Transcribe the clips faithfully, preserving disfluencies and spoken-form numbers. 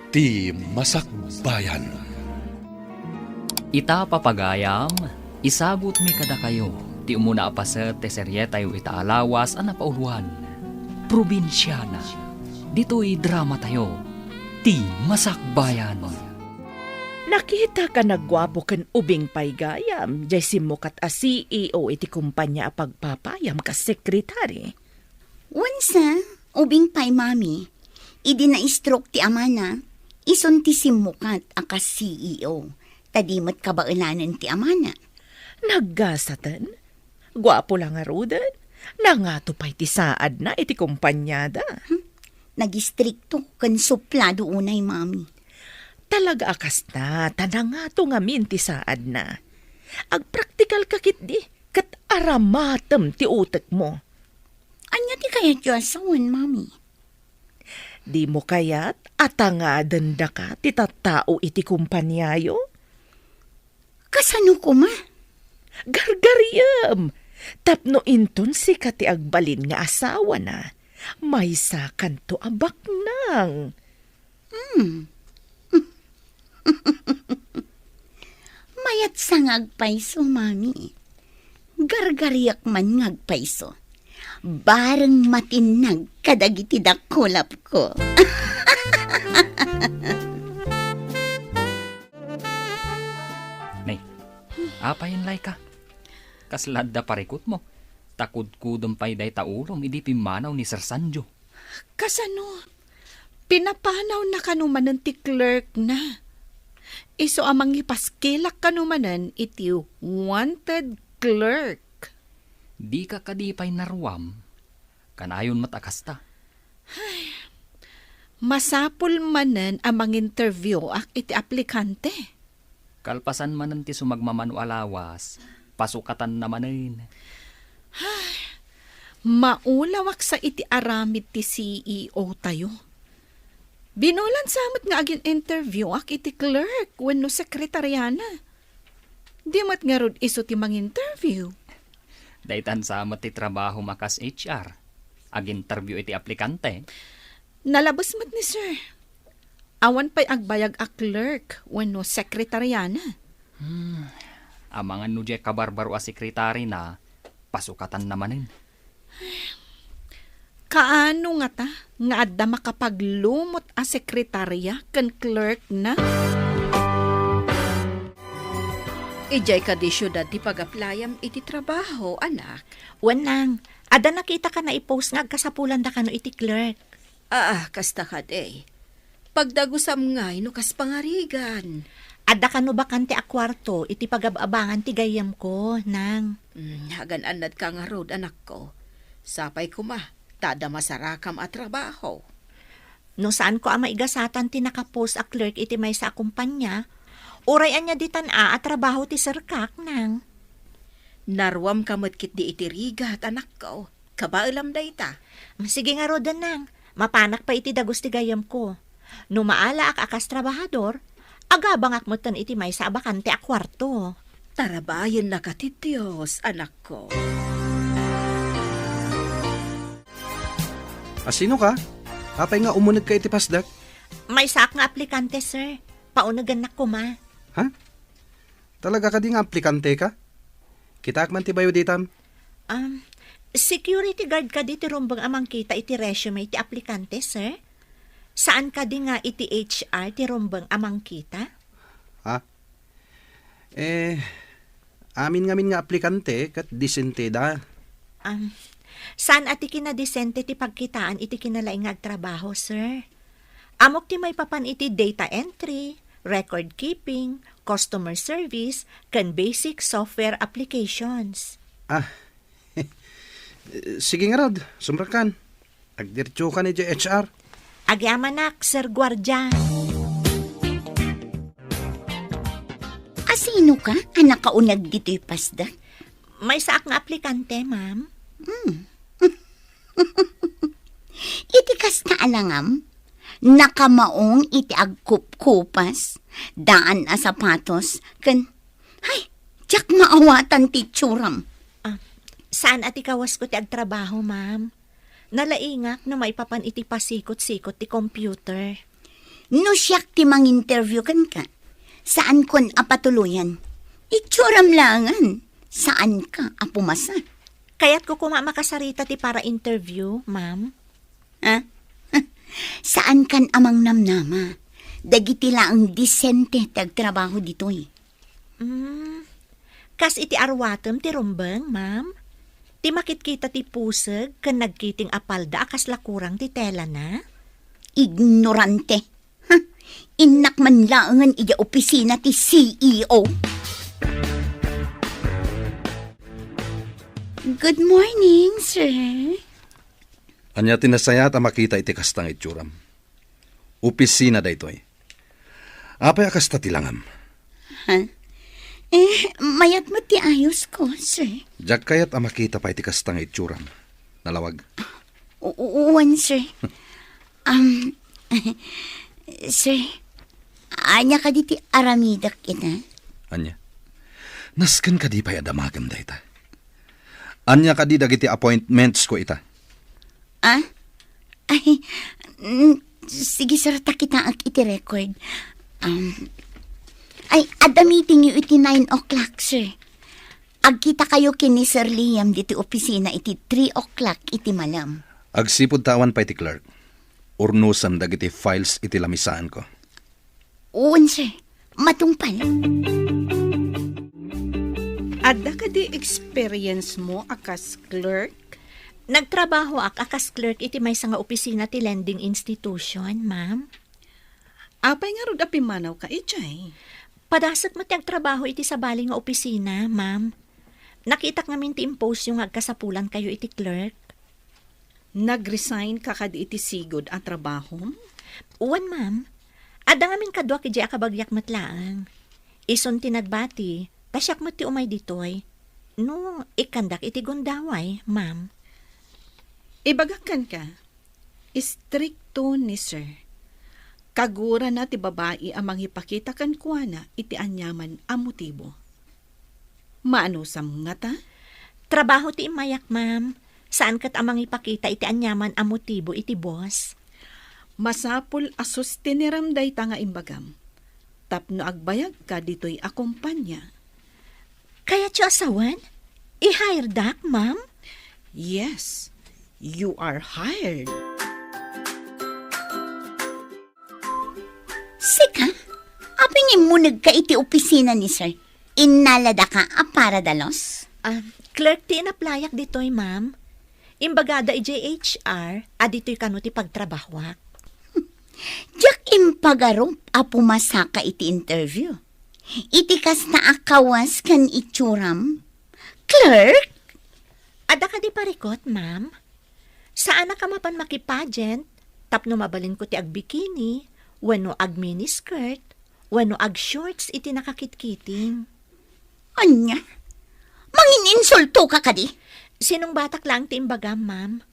Ti Masakbayan. Ita, papagayam, isagutmi kadakayo ti umuna a paset ti serietayo ita a lawas a napauluan, Probinsiana. Ditoy dramatayo, Ti Masakbayan. Nakita ka nagguapo ken ubing pay gayam, jay simmukat a C E O iti kumpanya a pagpapayam kas sekretary. Wensa, ubing pay, Mami. Idi na-stroke ti amana, isun ti simmukat a kas C E O, ta di met kabaelanen ti amana. Naggasaten? Guapo la ngaruden? Nangato pay ti saadna iti kompaniada? Hmm? Nagistrikto ken suplado unay, Mami. Talaga a kasta, ta nangato ngamin ti saadna. Agpraktikal ka ketdi, ket aramatem ti utekmo. Ania ti kayatyo a sawen, Mami? Dimo kayat a tangaden daka ti tattao iti kompaniayo? Kasano koma? Gargariem! Tapno inton sika ti agbalin nga asawana, maysakanto a baknang. Hmm. Mayatsa nga agpayso, Mami. Gargariak man nga agpayso. Bareng matinnag kadagiti dakulapko. Nay, apay inlay ka? Kasla adda parikutmo, ta kudkudem pay dayta ulom idi pimmanaw ni Sir Sanjo. Kasano? Pinapanawna kano manen ti clerk na. Isu a mangipaskilak kano manen iti wanted clerk. Dika kadi pay naruam? Kanayon met a kasta. Ay, masapul manen a manginterview ak iti aplikante. Kalpasan manen ti sumagmamano a lawas, pasukatanna manen. Ay, maulawak sa iti aramid ti C E O tayo. Binulan sa met nga agin-interview ak iti clerk wenno sekretariana. Di met ngarud isu ti manginterview. Daytan sa met ti trabaho makas H R. Aginterview iti aplikante. Nalabes met ni sir. Awan pay agbayag a clerk wenno sekretariana. Hmm. Amangan no diay kabarbaro a sekretarina, pasukatanna manen. Kaano ngata nga adda makapaglumot a sekretaria ken clerk na? Idiay kadi siudad ti pag-applyam iti trabaho, anak? Wen, nang, adda nakitaka nga i-post nga agkasapulandakano iti clerk. Ah, kasta kadi. Pagdagusam ngay no kas pangarigan. Adda kano bakante a kuarto iti pagab-abangan ti gayyemko, nang? Mm, agan-annadka ngarud, anakko. Sapay koma, ta adda masarakam a trabaho. No saanko a maigasatan ti nakapost a clerk iti maysa a kumpanya, uray ania ditan a, a trabaho ti serkak, nang? Naruamka met ketdi iti rigat, anakko. Kabaelam dayta. Sige ngaruden, nang. Mapanak pay iti dagus ti gayyemko. No maalaak a kas trabahador, agabangak metten iti maysa a bakante a kuarto. Tarabayennaka ti Dios, anakko. A, sinoka? Apay nga umunegka iti pasdek? Maysaak nga aplikante, sir. Paunegennak koma. Ha? Talaga kadi nga aplikanteka? Kitaak man ti bayo ditam. Um, security guard kadi ti rumbeng a mangkita iti resume ti aplikante, sir? Saan kadi nga iti H R ti rumbeng a mangkita? Ha? Eh, amin ngamin nga aplikante ket disenteda. Um, saan a ti kinadisente ti pagkitaan iti kinalaing nga agtrabaho, sir? Ammok ti maipapan iti data entry, record keeping, customer service, ken basic software applications. Ah, sige ngarud, sumrekkan. Agdiretsokan idiay H R. Agyamanak, Sir Guardia. A, sinoka a nakauneg ditoy pasdek? Maysaak nga aplikante, ma'am. Hmm. Iti kasta a langam, nakamaong iti agkupkupas, daan a sapatos, ken, hay, diak maawatan ti itsuram. Ah, saan a ti kawasko ti agtrabaho, ma'am? Nalaingak no maipapan iti pasikot-sikot ti computer. No siak ti manginterview kenka, saankon a patuloyan. Itsuram laengen, saanka a pumasa. Kayatko koma a makasarita ti para-interview, ma'am. Ha? Saankan a mangnamnama. Dagiti laeng disente ti agtrabaho ditoy. Mm. Kas iti arwatem ti rumbeng, ma'am? Ti makitkita ti puseg ken nagkiting a palda a kasla kurang ti telana? Ignorante. Huh. Innak man laengen idiay opisina ti C E O. Good morning, sir. Ania ti nasayaat a makita iti kasta nga itsuram? Opisina daytoy. Apay a kasta ti langam? Ha? Eh, mayat met ti ayosko, sir. Diak kayat a makita pay ti kasta nga itsuram. Nalawag. U-, u-, wen, sir. Um, sir, ania kadi ti aramidek ita? Ania? Nasken kadi pay a damagem dayta? Ania kadi dagiti appointments ko ita? Ah? Ay, mm, sige, sir, ta kitaek iti record. Um, ay, adda meeting yo iti nine o'clock, sir. Agkita kayo ken ni Sir Liam ditoy opisina iti three o'clock iti malem. Agsipud ta awan pay ti clerk, urnosem dagiti files iti lamisaanko. Wen, sir. Matungpal. Adda kadi experience mo a kas clerk? Nagtrabahoak a kas clerk iti maysa nga opisina ti lending institution, ma'am. Apay ngarud a pimmanawka idiay? Padasek met ti agtrabaho iti sabali nga opisina, ma'am. Nakitak ngamin ti impost yo nga agkasapulankayo iti clerk. Nag-resign ka kadi iti sigud a trabahom? Wen, ma'am. Adda ngamin kaduak idiay a kabagiak met laeng. Isun ti nagbati, ta siak met ti umay ditoy. No, ikkandak iti gundaway, ma'am. Ibagak kenka, istrikto ni sir. Kagurana ti babai a mangipakita kenkuana iti aniaman a motibo. Maanusam ngata? Trabaho ti immayak, ma'am. Saan ket a mangipakita iti aniaman a motibo iti boss. Masapul a sustinerem dayta nga imbagam. Tapno agbayagka ditoy a kompania. Kayatyo a sawen? I-hiredak, ma'am? Yes, you are hired. Sika? Apay nga immunegka iti opisina ni sir? Innaladaka a para dalos? Ah, clerk ti inaplayak ditoy, ma'am. Imbagada idiay H R a ditoy kano ti pagtrabahoak. Diak impagarup a pumasaka iti interview. Iti kasta a kawes ken itsuram? Clerk? Adda kadi parikut, ma'am? Saanak a mapan makipageant tapno mabalinko ti agbikini, wenno agminiskirt, wenno agshorts iti nakakitkiting. Ania? Mangininsultoka kadi? Sinungbatak laeng ti imbagam, ma'am.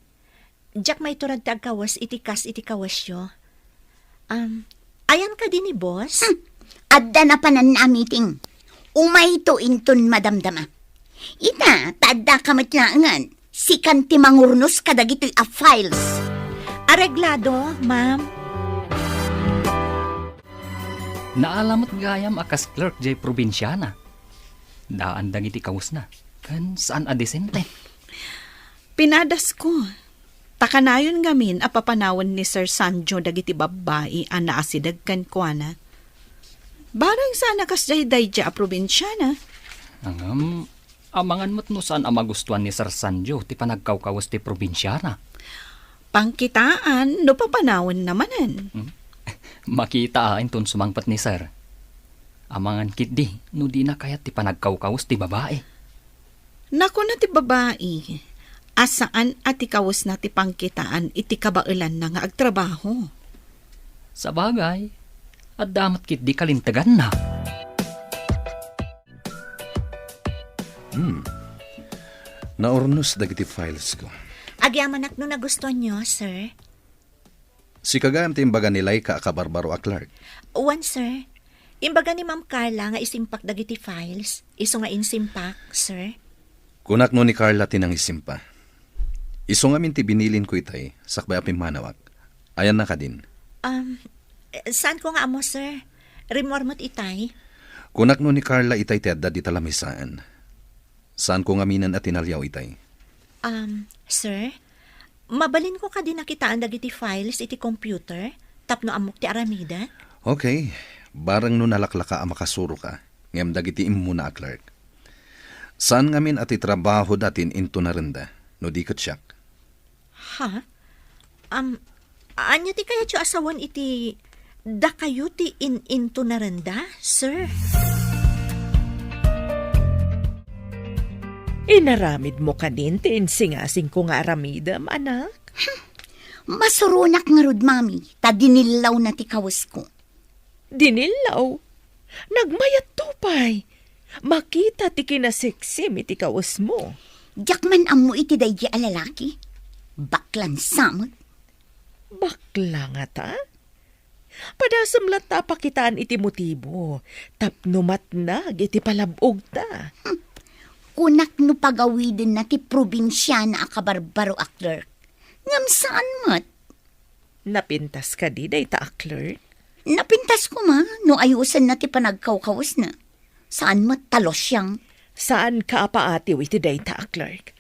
Diak maiturag ti agkawes iti kas iti kawesyo. Um, ayan kadi ni boss? Hmm. Adda napanan a meeting. Umayto inton madamdama. Ita, ta addaka met laengen. Sikan ti mangurnos kadagitoy a files. Areglado, ma'am. Naala met gayam a kas clerk jay probinsiana. Daan dagiti kawesna, ken saan a disente. Pinadasko. Ta kanayon ngamin a papanawen ni Sir Sanjo dagiti babbai a naasideg kenkuana. Barang saan a kasdiay daydiay a probinsiana. Ngem, amangan met no saan a magustuan ni Sir Sanjo ti panagkawkawes ti probinsiana. Pangkitaan no papanawenna manen. Hmm? Makita a inton sumangpet ni Sir. Amangan ketdi no dina kayat ti panagkawkawes ti babai. Nakuna ti babai a saan a ti kawesna ti pangkitaan iti kabaelanna nga agtrabaho. Sabagay, adda met ketdi kalinteganna. Hmm. Naurnos dagiti files ko. Agyamanak no nagustuanyo, sir. Sika gayam ti imbaga ni Laika a kabarbaro a clerk? Wen, sir. Imbaga ni Ma'am Carla nga isimpak dagiti files, isu nga insimpak, sir. Kunak no ni Carla ti nangisimpa. Isu ngamin ti binilinko itay, sakbay a pimmanawak. Ayanna kadin? Um, Eh, saanko nga ammo, sir. Rimmuar met itay. Kunak no ni Carla itay ti adda dita lamisaan. Saanko ngaminen a tinaliaw itay. Um, sir, mabalinko kadi a kitaan dagiti files iti computer tapno ammok ti aramiden? Okay, bareng no nalaklaka a makasuroka, ngem dagiti immuna a clerk. Saan ngamin a ti trabahoda ti in-intunarenda, no di ket siak? Ha? Am, ania ti kayatyo a sawen iti dakayo ti in-intunarenda, sir? Inaramidmo kadin ti insingasingko nga aramidem, anak? Masuronak ngarud, Mami, ta dinillawna ti kawesko. Dinillaw? Nagmayatto pay. Makita ti kinaseksim iti kawesmo. Diak man ammo iti daydi a lalaki. Baklan sa met. Bakla ngata? Padasem latta a pakitaan iti motibo tapno matnag iti palab-ogta. Hmm. Kunak no pagawidenna ti probinsiana a kabarbaro a clerk. Ngem saan met. Napintas kadi dayta a clerk? Napintas koma no ayusenna ti panagkawkawesna. Saan met ta losiang. Saanka a paatiw iti dayta a clerk.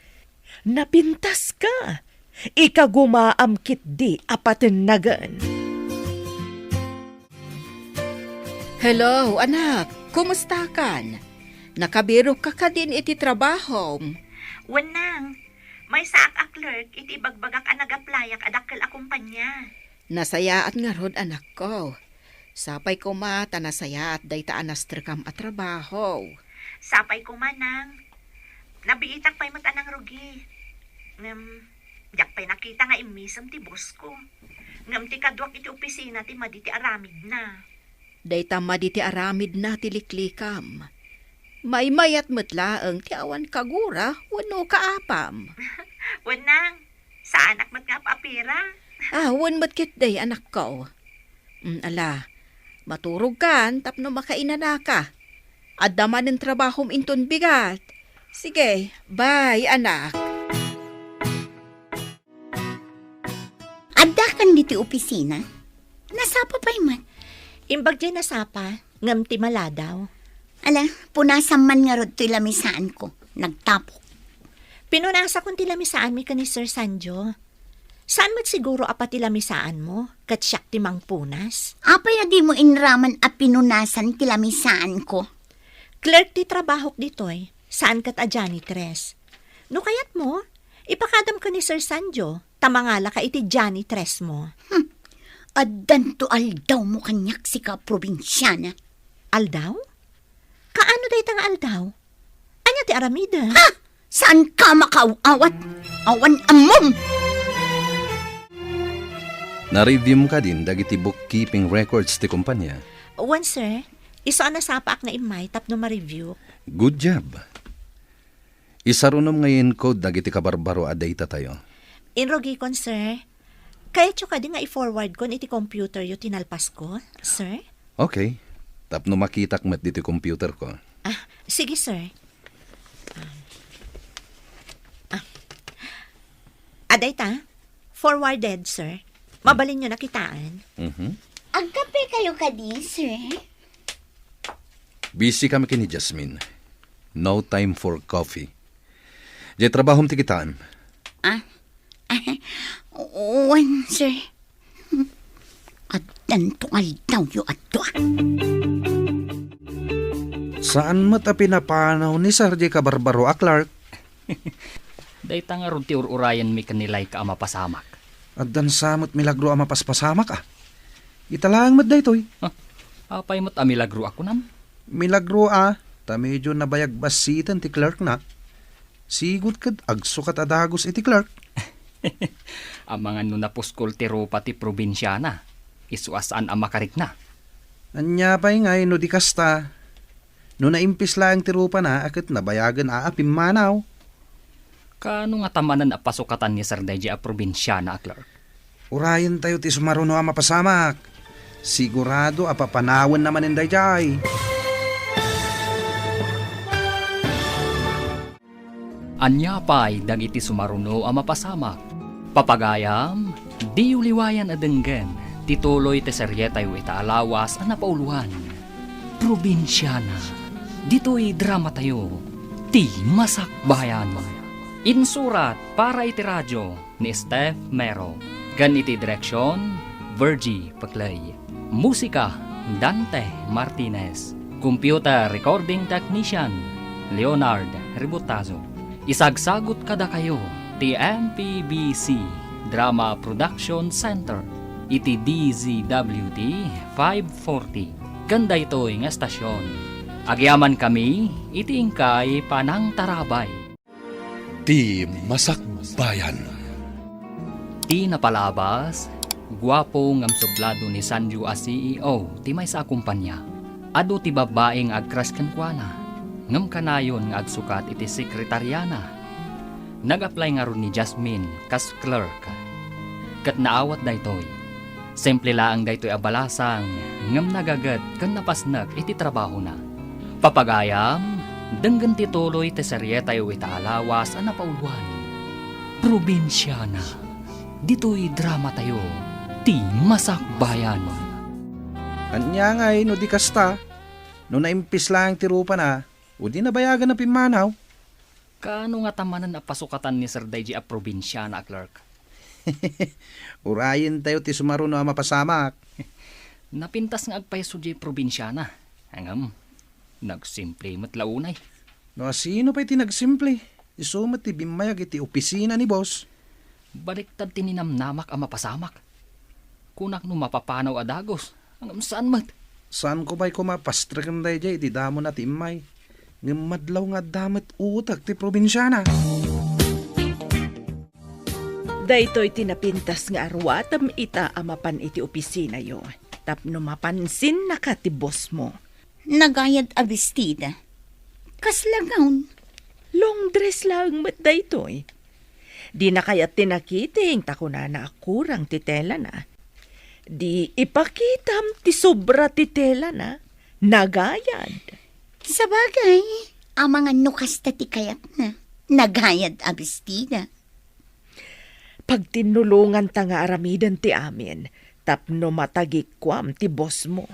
Napintaska. Ikagumaam ketdi a patennagen. Hello, anak. Kumustakan? Nakabirokka kadin iti trabahom? Wen, nang. Maysaak a clerk iti ibagbagak a nag-applyak a dakkel a kompania. Nasayaat ngarud, anakko. Sapay koma ta nasayaat dayta a nastrekam a trabaho. Sapay koma, nang. Nabiitak pay met a nangrugi. Ngem, diak pay nakita nga immisem ti boss ko. Ngem ti kaduak iti opisina ti madi ti aramidna. Dayta madi ti aramidna ti liklikam. Maymayat met laeng ti awan kagura wenno kaapam. Wen, nang, saanak met nga apapira. Ah, wen met ketdi, anakko. Mm, ala, maturogkan tapno makainanaka. Adda manen trabahom inton bigat. Sige, bye, anak. Addakan ditoy opisina? Nasapa pay man. Imbag diay nasapa, ngem ti maladaw. Ala, punasam man ngarud toy lamisaanko. Nagtapok. Pinunasakon ti lamisaanmi ken ni Sir Sanjo. Saan met siguro a pati lamisaanmo, ket siak ti mangpunas? Apay a dimo inraman a pinunasan ti lamisaanko? Clerk ti trabahok ditoy, saan ket a janitress. No kayatmo, ipakadam ken ni Sir Sanjo, ta mangalaka iti janitressmo. Hmm. Addanto aldawmo kaniak, sika a probinsiana. Aldaw? Kaano dayta nga aldaw? Ania ti aramidem? Ha? Saanka makaaw-awat? Awan ammom! Na-review mo kadin dagiti bookkeeping records ti kompania? Wen, sir. Isu a nasapaak nga immay tapno ma-review. Good job. Isarunom nga i-encode dagiti kabarbaro a data tayo. Inrugikon, sir. Kayatyo kadi nga i-forwardkon iti computeryo ti nalpasko, sir? Okay. Tapno makitak met ditoy computerko. Ah, sige, sir. Ah. Ah. Adayta, forwarded, sir. Mabalinyo na kitaan. Mhm. Agkape kayo kadi, sir? Busy kami ken ni Jasmine. No time for coffee. Diay trabahom ti kitaan. Ah? Wen, sir. Addanto nga aldawyo a dua. Saan met a pinapanaw ni Sir diay kabarbaro a clerk? Dayta ngarud ti ur-urayenmi ken ni Laika a mapasamak. Addan sa met milagro a mapaspasamak, a. Ita laeng met daytoy. Ah, apay met a milagro a kunam? Milagro a, ta medyo nabayag bassiten ti clerkna. Sigud ket agsukat a dagus iti clerk. Amangan no napuskol ti rupa ti probinsiana, isu a saan a makarikna. Ania pay ngay no di kasta? No naimpis laeng ti rupana a ket nabayagen a, a pimmanaw. Kaano ngata manen a pasukatan ni Sir daydiay a probinsiana a clerk? Urayentayo ti sumaruno a mapasamak. Sigurado a papanawenna manen daydiay. Ania pay dagiti sumaruno a mapasamak? Papagayam, diyo liwayan a denggen. Ti tuloy ti serietayo ita a lawas a napauluan, Probinsiana. Ditoy dramatayo, Ti Masakbayan. Insurat para iti radio ni Steph Mero, ken iti direksion, Virgie Peclay. Musika, Dante Martinez. Computer recording technician, Leonard Ributazo. Isagsagut kadakayo ti M P B C Drama Production Center iti D Z W T five forty. Ken daytoy nga estasion, agyamankami iti inkay panangtarabay. Ti Masakbayan. Ti napalabas, guapo ngem sublado ni Sanju a C E O ti maysa a kompania. Adu ti babbai nga agcrush kenkuana, ngem kanayon nga agsukat iti sekretariana. Nag-apply ngarud ni Jasmine kas clerk. Ket naawat daytoy. Simple laeng daytoy a balasang, ngem nagaget ken napasnek iti trabahona. Papagayam, denggen ti tuloy ti serietayo ita a lawas a napauluan, Probinsiana. Ditoy dramatayo, Ti Masakbayan. Ania ngay no di kasta? No naimpis laeng ti rupana, o di nabayagan a pimmanaw? Kaano ngata manen a pasukatan ni Sir daydi a probinsiana a clerk? Urayentayo ti sumaruno a mapasamak. Napintas nga agpayso diay probinsiana. Ngem, nagsimple met la unay. No asino pay ti nagsimple? Isu met ti bimmayag iti opisina ni boss. Baliktad ti ninamnamak a mapasamak. Kunak no mapapanaw a dagus, ngem saan met. Saanko pay koma pastreken daydiay iti damona ti immay. Ngem madlaw nga adda met utek ti probinsiana. Daytoy ti napintas nga aruatem ita a mapan iti opisinayo, tapno mapansinnaka ti bossmo. Nagayad a bestida. Kasla gown? Long dress laeng met daytoy. Dina kayat ti nakiting ta kunana a kurang ti telana. Di ipakitam ti sobra ti telana. Nagayad. Sabagay, amangan no kasta ti kayatna. Nagayad a bestida. Pagtinnulonganta nga aramiden ti amin tapno matagikuam ti bossmo.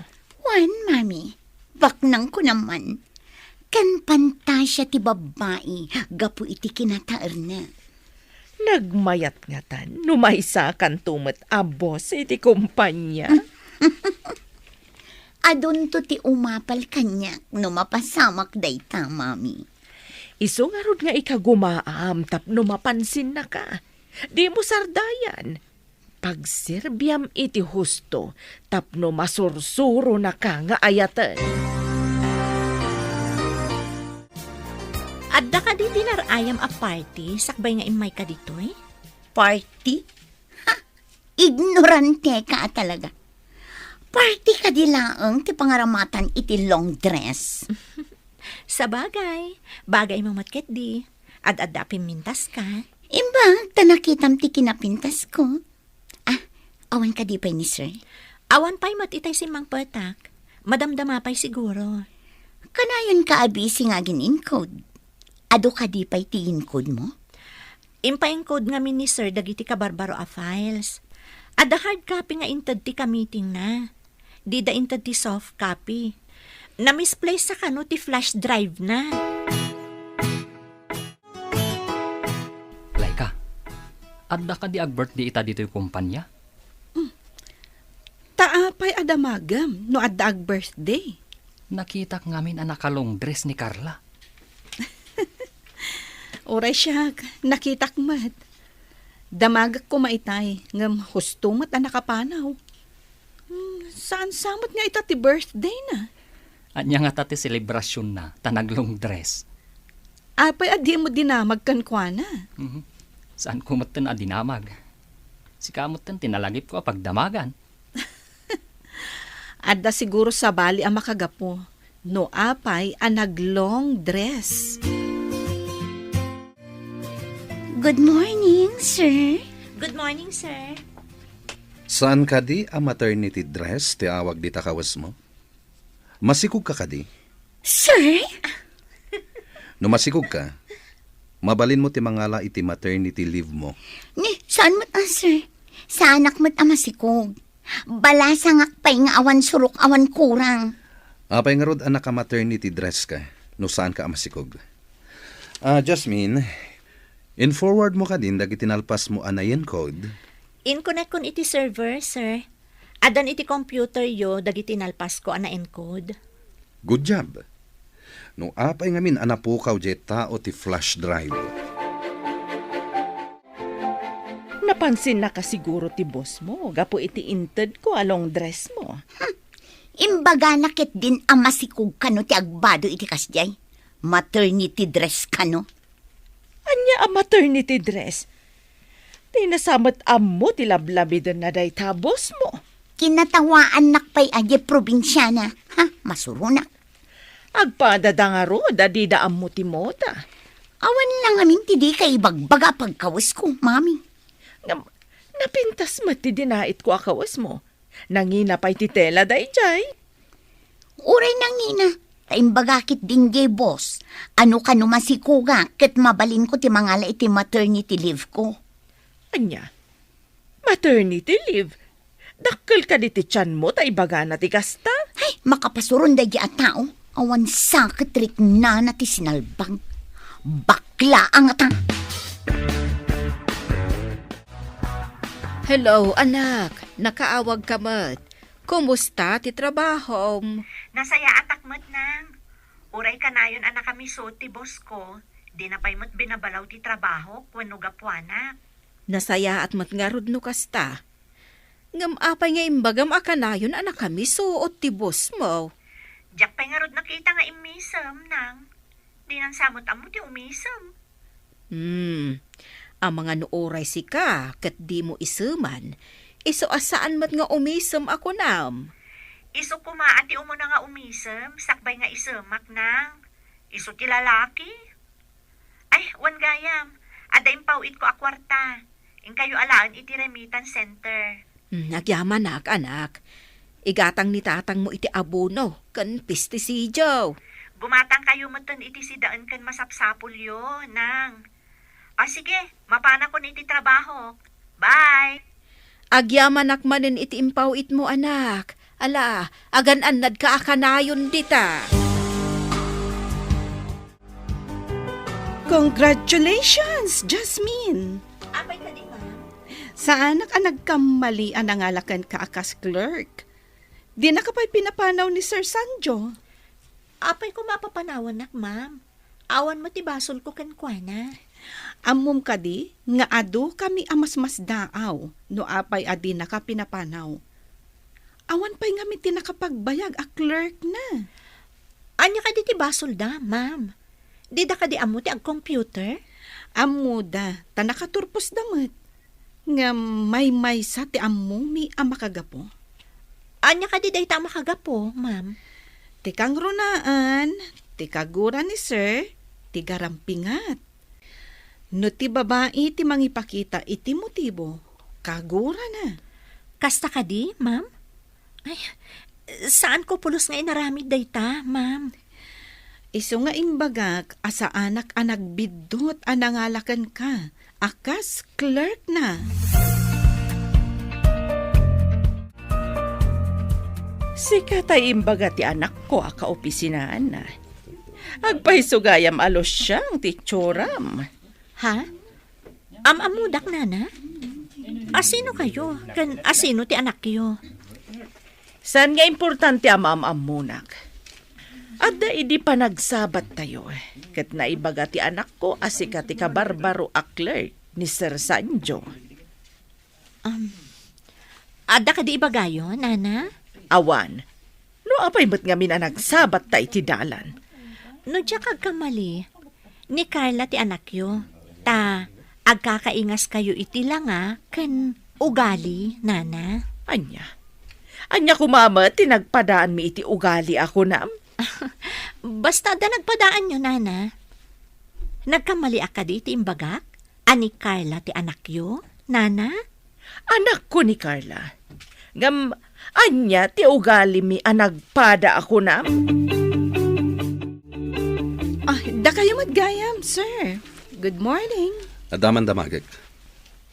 Wen, Mami, baknangko naman. Ken pantasia ti babbai gapu iti kinataerna. Nagmayat ngatan no maysakanto met a boss iti kompania. Adunto ti umapal kaniak no mapasamak dayta, Mami. Isu ngarud nga ikagumaam tapno mapansinnaka. Dimo sardayan. Pagserbiam iti husto tapno masursuronaka nga ayaten. Adda kadi dinar-ayam a party sakbay nga immayka ditoy? Party? Ha! Ignoranteka a talaga. Party kadi laeng ti pangaramatan iti long dress? Sabagay, bagaymo met ketdi. Ad-adda a pimmintaska. Imbag ta nakitam ti kinapintasko. Ah, awan kadi pay ni sir? Awan pay met itay simmangpetak. Madamdama pay siguro. Kanayon ka a busy nga agin-encode. Adu kadi pay ti inkodmo? Impaencode ngamin ni sir dagiti kabarbaro a files. Adda hard copy nga inted ti kamitingna. Dida inted ti soft copy. Namisplace a kano ti flash drive na. Laika, adda kadi ag-birthday ita ditoy kompania? Hmm. Ta apay a damagem no adda ag-birthday? Nakitak ngamin a naka-long dress ni Carla. Uray siak, nakitak met. Damagek koma itay, ngem husto met a nakapanaw. Hmm, saan sa met nga ita ti birthday na? Ania ngata ti selebrasyon na, ta nag-long dress? Apay a dimo dinamag kenkuana? Mhm. Saan ko metten a dinamag? Sika metten ti nalagipko a pagdamagan. Adda siguro sabali a makagapu no apay a nag-long dress. Good morning, sir. Good morning, sir. Saan kadi a maternity dress ti awag dita kawesmo? Masikogka kadi? Sir? No masikogka, mabalinmo ti mangala iti maternity leave mo. Ni, saan met a, sir? Saanak met a masikog. Balasangak pay nga awan surok, awan kurang. Apay ngarud a naka-maternity dress ka, no saanka a masikog? Ah, Jasmine, in-forward mo kadin dagiti nalpasmo a na-encode? Inkonekkon iti server, sir. Addan iti computer yo dagiti nalpasko a na-encode. Good job. No apay ngamin a napukaw diay tao ti flash drive? Napansinnaka siguro ti boss mo gapu iti intedko a long dress mo. Hmm. Imbagana ketdin a masikog kano ti agbado iti kasdiay. Maternity dress kano. Ania a maternity dress? Dina sa met ammo ti lablamidenna dayta a boss mo. Kinatawaannak pay a diay probinsiana. Ha, masuronak. Agpadada ngarud a dida ammo ti moda. Awan la ngamin ti dika ibagbaga a pagkawesko, Mami. Ngem, napintas met ti dinaitko a kawesmo. Nangina pay ti tela daydiay. Uray nangina, ta imbaga ketdin diay boss, a no kano masikogak ket mabalinko ti mangala iti maternity leave ko. Ania? Maternity leave? Dakkel kadi ti tianmo ta ibagana ti kasta? Ay, makapasuron daydiay a tao. Awan sa ket riknana ti sinalbag. Bakla a ngata! Hello, anak. Nakaawagka met. Kumusta ti trabahom? Nasayaatak met, Nang. Uray kanayon a nakamiso ti boss ko, dina pay met binabalaw ti trabahok wenno gapuanak. Nasayaat met ngarud no kasta. Ngem apay nga imbagam a kanayon a nakamiso ti boss mo? Diak pay ngarud nakita nga immisem, Nang. Dinan sa met ammo ti umisem. Hmm. Amangan no uray sika ket dimo iseman, isu a saan met nga umisem a kunam. Isu koma a ti umuna nga umisem, sakbay nga isemak, Nang. Isu ti lalaki. Ay, wen gayam, adda impaw-itko a kuarta. Inkayo alaen iti remittance center. Hmm, agyamanak, anak. Igatang ni tatangmo iti abono ken pestisidio. Gumatangkayo metten iti sidaen ken masapsapulyo, Nang. O sige, mapanakon iti trabahok. Bye! Agyamanak manen iti impaw-itmo, anak. Ala, agan-annadka a kanayon dita. Congratulations, Jasmine! Apay kadi, ma'am? Saanak a nagkammali a nangala kenka a kas clerk. Dinaka pay pinapanaw ni Sir Sanjo. Apay koma a papanawannak, ma'am? Awan met ti basolko kenkuana. Ammom kadi nga adu kami a masmasdaaw no apay a dinaka pinapanaw. Awan pay ngamin ti nakapagbayag a clerk na. Ania kadi ti basolda, ma'am? Dida kadi ammo ti agcomputer? Ammoda, ta nakaturposda met. Ngem maymaysa ti ammomi a makagapu. Ania kadi dayta a makagapu, ma'am? Ti kangrunaan, ti kagura ni sir, ti garampingat. No ti babai ti mangipakita iti motibo, kagurana. Kasta kadi, ma'am? Ay, saanko pulos nga inaramid dayta, ma'am. Isu nga imbagak a saanak a nagbiddut a nangala kenka a kas clerk na. Sika tay imbaga ti anakko a kaopisinaan. Agpayso gayam a lusiang ti itsuram. Ha? Am-ammodak, nana? Asino kayo? Ken asino ti anakyo? Saan nga importante a maam-ammonak? Adda idi panagsabattayo, ket naibaga ti anakko a sika ti kabarbaro a clerk ni Sir Sanjo. Um, adda kadi ibagayo, nana? Awan. No apay met ngamin a nagsabatta iti dalan? No diak agkamali, ni Carla ti anakyo, ta agkakaingaskayo iti langa ken ugali, nana. Ania? Ania koma met ti nagpadaanmi iti ugali a kunam? Basta adda nagpadaanyo, nana. Nagkamaliak kadi iti imbagak? A ni Carla ti anakyo, nana? Anakko ni Carla. Ngem, ania ti ugalimi a nagpada a kunam? Ah, dakayo met gayam, sir. Good morning. Adda man damagek.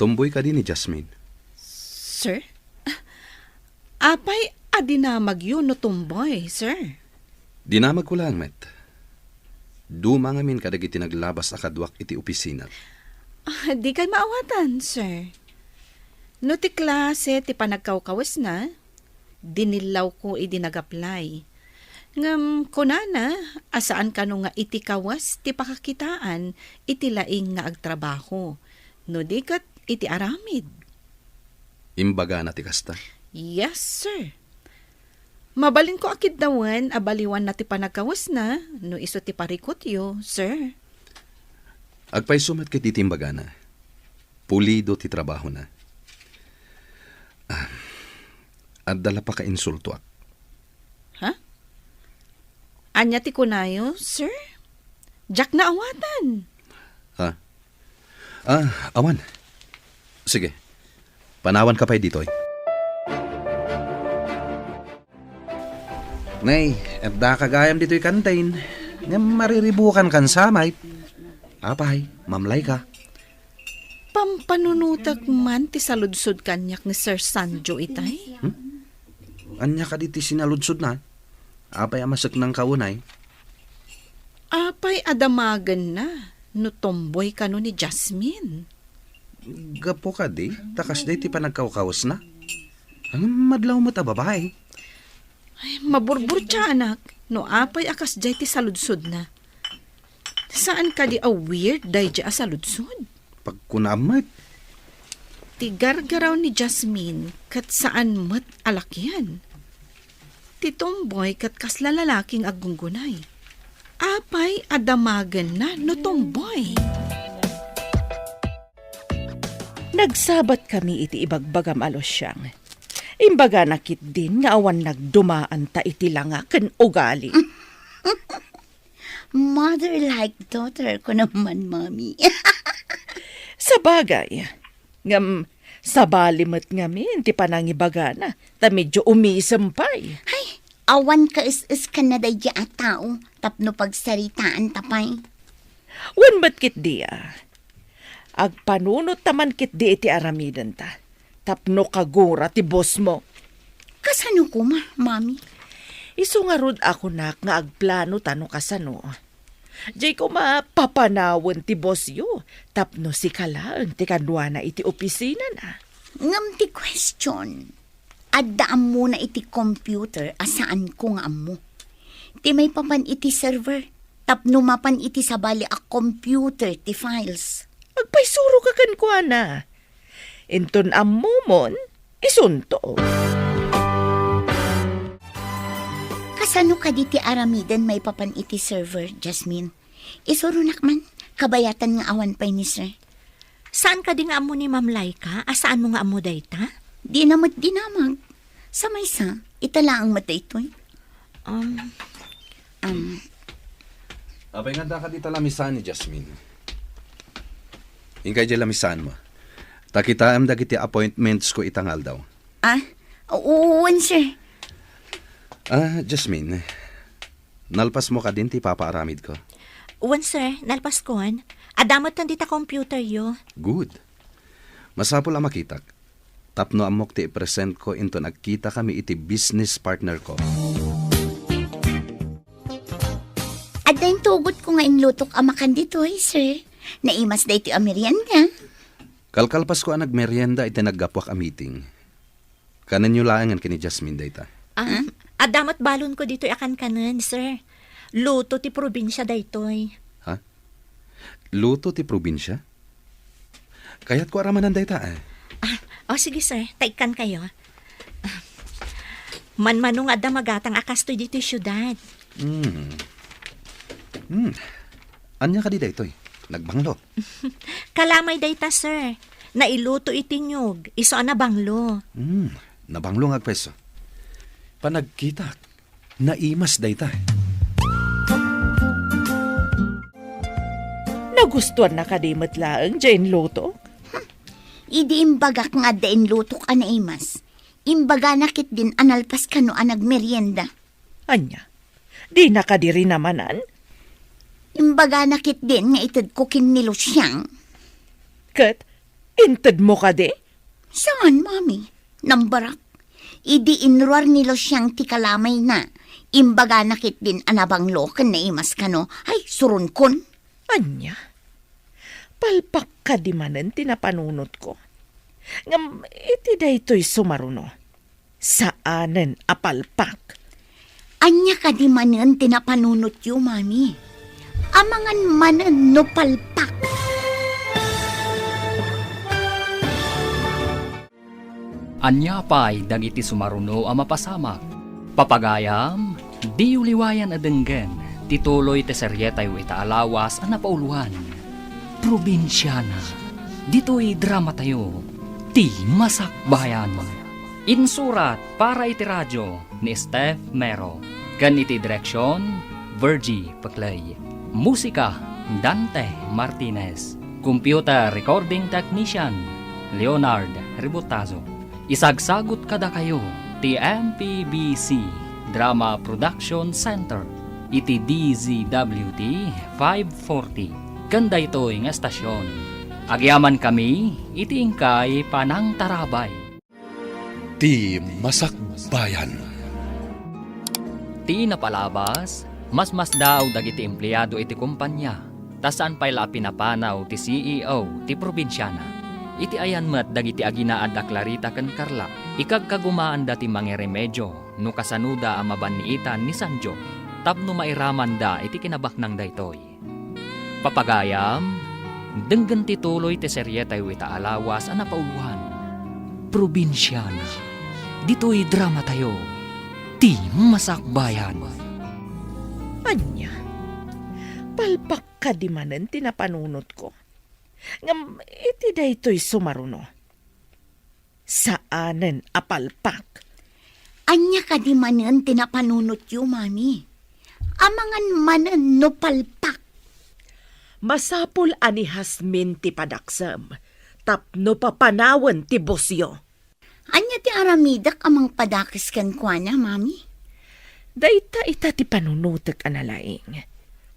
Tumboy kadi ni Jasmine? Sir? Ah, Apay a dinamagyo no tomboy, sir? Dinamagko laeng met. Duma ngamin kadagiti naglabas a kaduak iti opisina. Ah, dikay maawatan, sir. No ti klase ti panagkawkawesna, dinillawko idi nag-apply. Ngem kunana a saan kano nga iti kawes ti pakakitaan iti laing nga agtrabaho, no di ket iti aramid. Imbagana ti kasta? Yes, sir. Mabalinko a kiddawen a baliwanna ti panagkawesna no isu ti parikutyo, sir. Agpayso met ket iti imbagana. Pulido ti trabahona. Ah, adda la pakainsultoak. Ha? Ania ti kunayo, sir? Diak naawatan. Ha? Ah, awan. Sige. Panawanka pay ditoy. Nay, addaka gayam ditoy kantin. Ngem mariribukan kan samay. Apay, mamlay ka. Pampanunotek man ti saludsod kaniak ni Sir Sanjo itay? Hmm? Ania kadi ti sinaludsodna? Apay a maseknangka unay? Apay a damagenna no tomboy kano ni Jasmine? Gapu kadi, ta kasdiay ti panagkawkawesna. Ngem madlaw met a babai. Ay, maburburtiaanak no apay a kasdiay ti saludsodna. Saan kadi a weird daydiay a saludsod? Pagkunaam met. Ti gargaraw ni Jasmine ket saan met a lakian. Ti tomboy ket kasla lalaki nga aggunggunay. Apay a damagenna no tomboy? Nagsabat kami iti ibagbagam a Luciang. Imbagana ketdin nga awan nagdumaanta iti langa ken ugali. Mother like daughter ko naman, Mami. Sabagay, ngem sabali met ngamin ti panangibagana, ta medyo umisem pay. Ay, awan kaes-eskanna daydiay a tao tapno pagsaritaanta pay. Wen met ketdi a. Agpanunotta man ketdi iti aramidenta, tapno kagura ti bossmo. Kasano koma, Mami? Isu ngarud a kunak nga agplanota no kasano. Diay koma papanawen ti bossyo, tapno sika laeng ti kaduana iti opisinana. Ngem ti question, adda ammona iti computer a saanko nga ammo. Ti maipapan iti server, tapno mapan iti sabali a computer ti files. Agpaysuro ka kenkuana. Inton ammomon, isunto. Kasano kadi ti aramiden maipapan iti server, Jasmine? Isuronak man, kabayatan nga awan pay ni sir. Saan kadi nga ammo ni Ma'am Laika a saanmo nga ammo dayta? Dina met dinamag. Sa maysa, ita laeng met daytoy. Um, Um, Apay nga adda kadi ta lamisan ni Jasmine? Inkay diay lamisanmo. Ta kitaem dagiti appointments ko ita nga aldaw. Ah, wen, sir. Ah, Jasmine, nalpasmo kadin ti ipapaaramidko? Wen, sir, nalpaskon. Adda metten dita computeryo. Good. Masapul a makitak. Tapno ammok ti ipresentko inton agkitakami iti business partnerko. Adda intugotko nga inlutok a makan ditoy, sir. Naimas daytoy a merienda. Kalkalpasko a nagmerienda iti naggapuak a meeting. Kanenyo laengen ken ni Jasmine dayta. Ah, adda met balonko ditoy a kankanen, sir. Luto ti probinsia daytoy. Ha? Luto ti probinsia? Kayatko a ramanan dayta, eh. Ah, o sige, sir. Ta ikkankayo. Ah, manmano nga adda magatang a kastoy ditoy siudad. Hmm. Hmm. Ania kadi daytoy? Nagbanglo? Kalamay dayta, sir. Nailuto iti niyog, isu a nabanglo. Hmm. Nabanglo nga agpayso. Panagkitak. Naimas dayta. Nagustuanna kadi met laeng diay inlutok? Hmm. Idi imbagak nga adda inlutok a naimas, imbagana ketdin a nalpas kano a nagmerienda. Ania? Dina kadi rinamanan? Imbagana ketdin nga itedko ken ni Luciang. Ket intedmo kadi? Saan, Mami? Nambarak. Idi inruar ni Luciang ti kalamayna, imbagana ketdin a nabanglo ken naimas kano. Ay, suronkon! Ania? Palpak kadi manen ti napanunotko? Ngem iti daytoy sumaruno, saanen a palpak. Ania kadi manen ti napanunotyo, Mami? Amangan manen no palpak. Ania pay dagiti sumaruno a mapasamak? Papagayam, diyo liwayan a denggen ti tuloy ti serietayo ita a lawas a napauloan, Probinsiana. Ditoy dramatayo, Ti Masakbayan. Insurat para iti radio ni Steph Mero, ken iti direksion, Virgie Peclay. Musika, Dante Martinez. Computer recording technician, Leonard Ributazo. Isagsagut kadakayo ti M P B C Drama Production Center iti D Z W T five forty. Ken daytoy nga estasion, agyamankami iti inkay panangtarabay. Ti Masakbayan. Ti napalabas, masmasdaaw dagiti empleado iti kompania, ta saan pay la a pinapanaw ti C E O ti probinsiana. Iti ayan met dagiti aginaad a Clarita ken Carla, ikagkagumaanda ti mangiremedio no kasanoda a mabanniitan ni Sanjo tapno mairamanda iti kinabaknang daytoy. Papagayam, denggen ti tuloy ti serietayo ita a lawas a napauloan, Probinsiana. Ditoy dramatayo, Ti Masakbayan. Ania? Palpak kadi manen ti napanunotko? Ngem iti daytoy sumaruno, saanen a palpak. Ania kadi manen ti napanunotyo, Mami? Amangan manen no palpak. Masapul a ni Jasmine ti padaksem tapno papanawen ti busyo. Ania ti aramidek a mangpadakes kenkuana, Mami? Dayta ita ti panunotek a nalaing.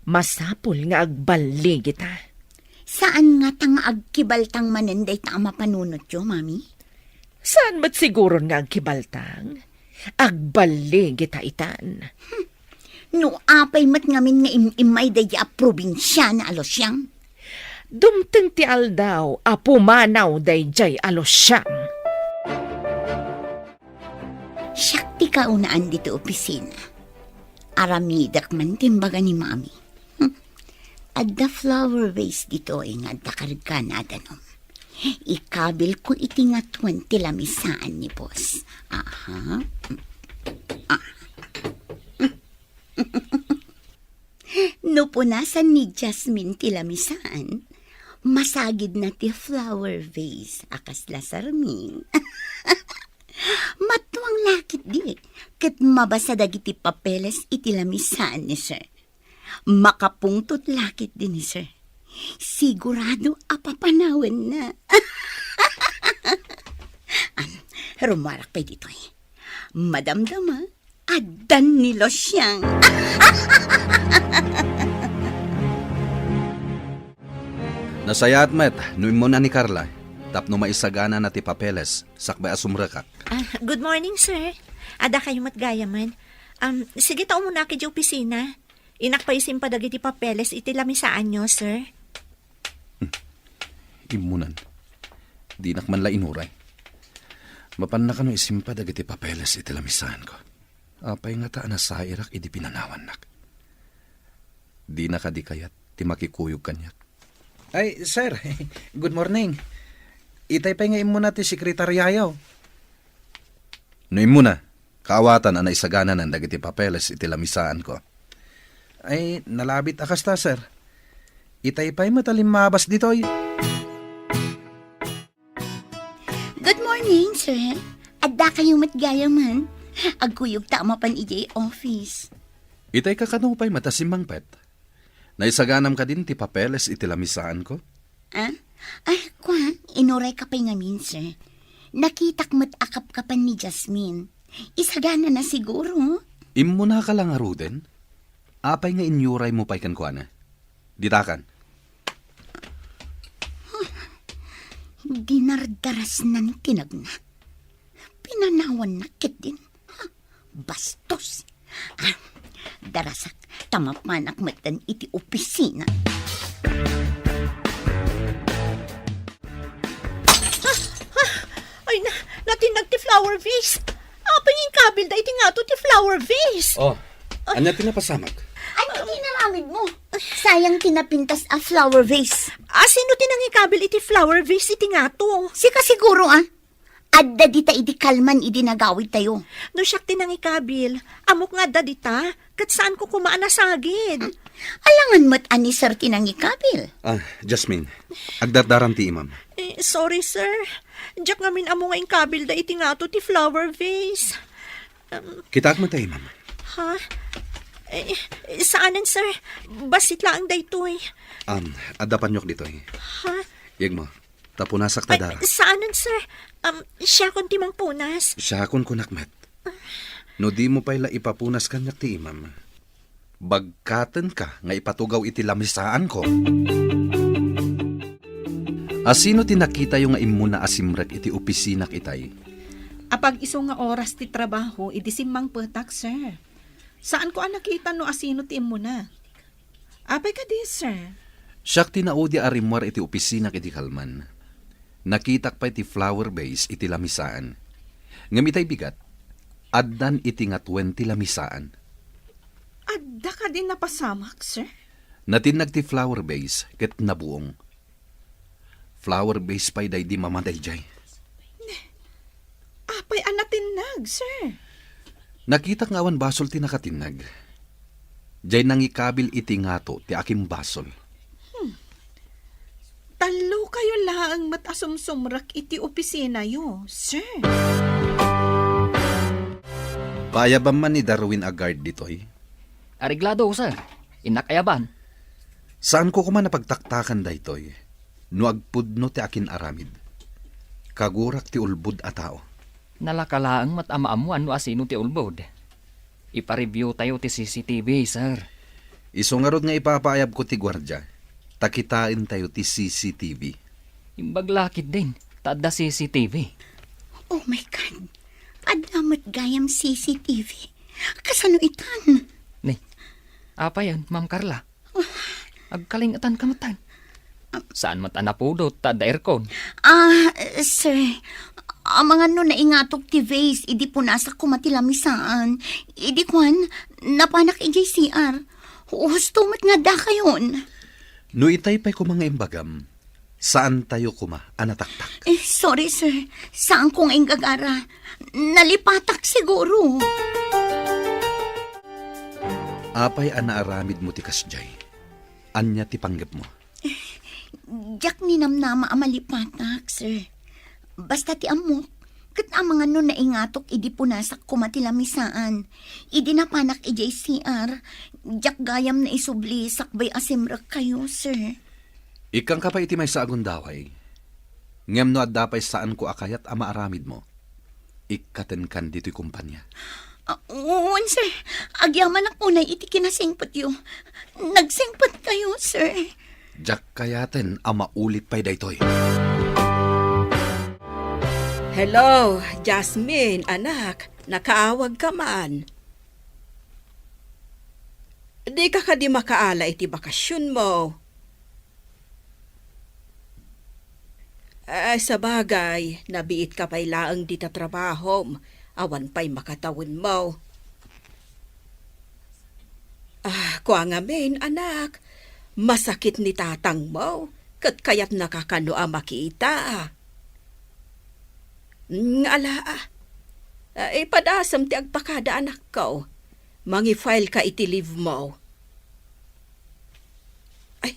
Masapul nga agballigita. Saan ngata nga agkibaltang manen dayta a mapanunotyo, Mami? Saan met siguron nga agkibaltang? Agballigita itan. Hmm. No apay met ngamin nga im-immay daydi a probinsiana a Luciang? Dumteng ti aldaw a pumanaw daydiay a Luciang. Siak ti kaunaan ditoy opisina. Aramidek man ti imbaga ni Mami. Hmm. Adda flower vase ditoy nga adda kargana a danum. Ikabilko iti ngatuen ti lamisaan ni Boss. Aha. Ah. No punasan ni Jasmine ti lamisaan, masagidna ti flower vase a kasla sarming. Matuang la ketdi, ket mabasa dagiti papeles iti lamisaan ni Sir. Makapungtot la ketdi ni Sir. Sigurado a papanawenna. Am, rumuarak pay ditoy. Madamdama, addan ni Luciang. Nasayaat met no immuna ni Carla tapno maisaganana ti papeles sakbay a sumrekak. Ah, good morning, sir. Adda kayo met gayamen. Um, sige ta umunak idiay opisina. Innak pay isimpa dagiti papeles iti lamisaanyo, sir. Hmm. Immunan. Dinak man la inuray. Mapanna kano isimpa dagiti papeles iti lamisaanko? Apay ngata a nasairak idi pinanawannak? Dina kadi kayat ti makikuyog kaniak? Ay, sir. Good morning. Itay pay nga immuna ti sekretariayo. No immuna, kaawatan a naisagananan dagiti papeles iti lamisaanko. Ay, nalabit a kasta, sir. Itay pay met a limmabas ditoy. Good morning, sir. Adda kayo met gayamen. Agkuyog ta a mapan idiay office. Itay kakano pay met a simmangpet? Naisaganam kadin ti papeles iti lamisaanko? Ah? Ay, kwa, inuray ka pay ngamin, sir. Nakitak met a kapkapan ni Jasmine. Isaganana siguro. Immunaka la ngaruden? Apay nga inyuraymo pay kenkuana? Ditakan. Dinardarasnan ti nagna. Inanawannak ketdin. Ha? Bastos. Ah, darasak, ta mapanak metten iti opisina. Ah, ah, ay na, natinnag ti flower vase. Apay nga inkabilda iti ngato ti flower vase? Oh, ania ti napasamak? Ania ti inaramidmo? Sayang ti napintas a flower vase. Ah, sino ti nangikabil iti flower vase iti ngato? Sika siguro, ah. Adda dita idi kalman idi nagawidtayo. No siak ti nangikabil, ammok nga adda dita, ket saanko koma a nasagid. Alangan met a ni Sir ti nangikabil. Ah, Jasmine, agdardaram ti imam. Eh, sorry, sir. Diak ngamin ammo nga inkabilda iti ngato ti flower vase. Um, Kitaak met ta imam. Ha? Eh, saanen, sir. Bassit laeng daytoy. Um, adda paniok ditoy. Ha? Yegmo, ta punasak ta dara. Saanen, sir. Um, siakon ti mangpunas. Siakon kunak met. No dimo pay la ipapunas kaniak ti imam, bagkatenka nga ipatugaw iti lamisaanko. Asino ti nakitayo nga immuna a simrek iti opisinak itay? Apag-isu nga oras ti trabaho idi simmangpetak, sir. Saanko a nakita no asino ti immuna. Apay kadi, sir? Siak ti naudi a rimmuar iti opisinak idi kalman. Nakitak pay ti flower vase iti lamisaan. Ngem itay bigat, addan iti nga twenty lamisaan. Adda kadi napasamak, sir? Natinnag ti flower vase ket nabuong. Flower vase pay daydi mama daydiay. Apay a natinnag, sir? Nakitak nga awan basol ti nakatinnag. Diay nangikabil iti ngato ti akimbasol. Hmm. Tallokayo laeng met a sumsumrek iti opisinayo, sir. Paayabam man ni Darwin a guard ditoy? Areglado, sir. Innak ayaban. Saanko koma a pagtaktakan daytoy no agpudno ti akin-aramid. Kagurak ti ulbod a tao. Nalaka laeng met a maammuan no asino ti ulbod. Ipa-review tayo ti C C T V, sir. Isu ngarud nga ipapaayabko ti guardia, ta kitaentayo ti C C T V. Imbag la ketdin, ta adda C C T V. Oh my God! Adda met gayam C C T V. Kasano itan? Ni, apayen, Ma'am Carla? Agkalingetanka met. Saan met a napudot ta adda aircon? Ah, sir, amangan no naingatok ti vase idi punasak koma ti lamisaan. Idi kuan, napanak idiay C R. Husto met nga dakayon. No itay pay koma nga imbagam, saantayo koma a nataktak. Eh, sorry, sir. Saanko nga inggagara. Nalipatak siguro. Apay a naaramidmo ti kasdiay? Ania ti panggepmo? Diak ninamnama a malipatak, sir. Basta ti ammok, ket amangan no naingatok idi punasak koma ti lamisaan. Idi napanak idiay C R, diak gayam naisubli sakbay a simrekkayo, sir. Ikkanka pay iti maysa a gundaway. Ngem no adda pay saanko a kayat a maaramidmo, ikkatenkan ditoy kompania. Ah, wen, sir. Agyamanak unay iti kinasingpetyo. Nagsingpetkayo, sir. Diak kayaten a maulit pay daytoy. Hello, Jasmine, anak. Nakaawagka man. Dika kadi makaala iti bakasionmo? Ah, sabagay, nabiitka pay laeng dita trabahom. Awan pay makatawenmo. Ah, kua ngamin, anak, masakit ni tatangmo, ket kayatnaka kano a makita. Mm, ala, ah. Ah, ipadasem ti agpakada, anakko. Mangi-file ka iti leave mo. Ay,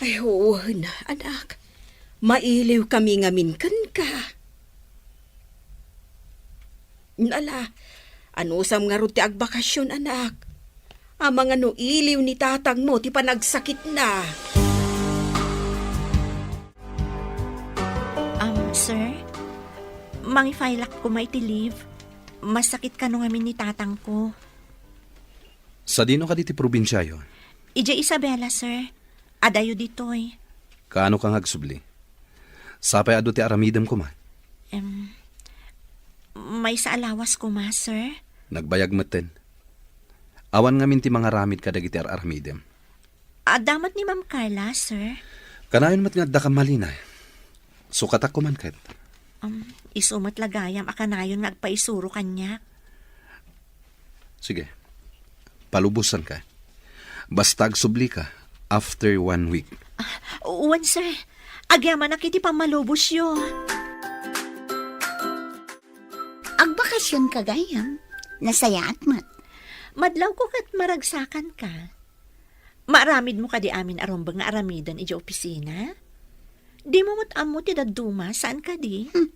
ay, wen, anak. Mailiw kami ngamin kenka. Ala, anusam ngarud ti agbakasion, anak? Amangan no iliw ni tatangmo ti panagsakitna. Um, sir, mangi-file-ak koma iti leave. Masakit kano ngamin ni tatangko. Sadino kadi ti probinsiayo? Idiay Isabela, sir. Adayo ditoy. Kaano ka nga agsubli? Sapay adu ti aramidem koma. Em, Maysa a lawas koma, sir. Nagbayag metten. Awan ngamin ti mangaramid kadagiti ar-aramidem. Adda met ni Ma'am Carla, sir? Kanayon met nga adda ka malina. Sukatak koman ket. Um, isu met la gayam a kanayon nga agpaisuro kaniak. Sige. Palubosanka. Basta agsubli ka after one week. Ah, wen, sir. Agyamanak iti pammalubosyo. Agbakasion ka gayam. Nasayaat met. Madlawko ket maragsakan ka. Maaramid mo kadi amin a rumbeng nga aramiden idiay opisina? Dimo met ammo ti dadduma, saan kadi? Hmm.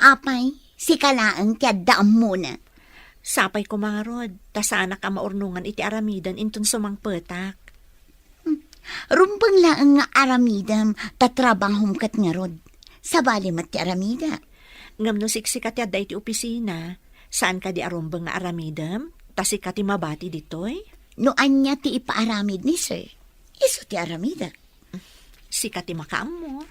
Apay, sika laeng ti adda ammona. Sapay koma ngarud, ta saanak a maurnongan iti aramiden inton sumangpetak. Hmm. Rumbeng laeng nga aramidem, ta trabahom ket ngarud. Sabali met ti aramidek. Ngem no siksika ti adda iti opisina, saan kadi a rumbeng nga aramidem, ta sika ti mabati ditoy? No ania ti ipaaramid ni Sir, isu ti aramidek. Sika ti makaammo.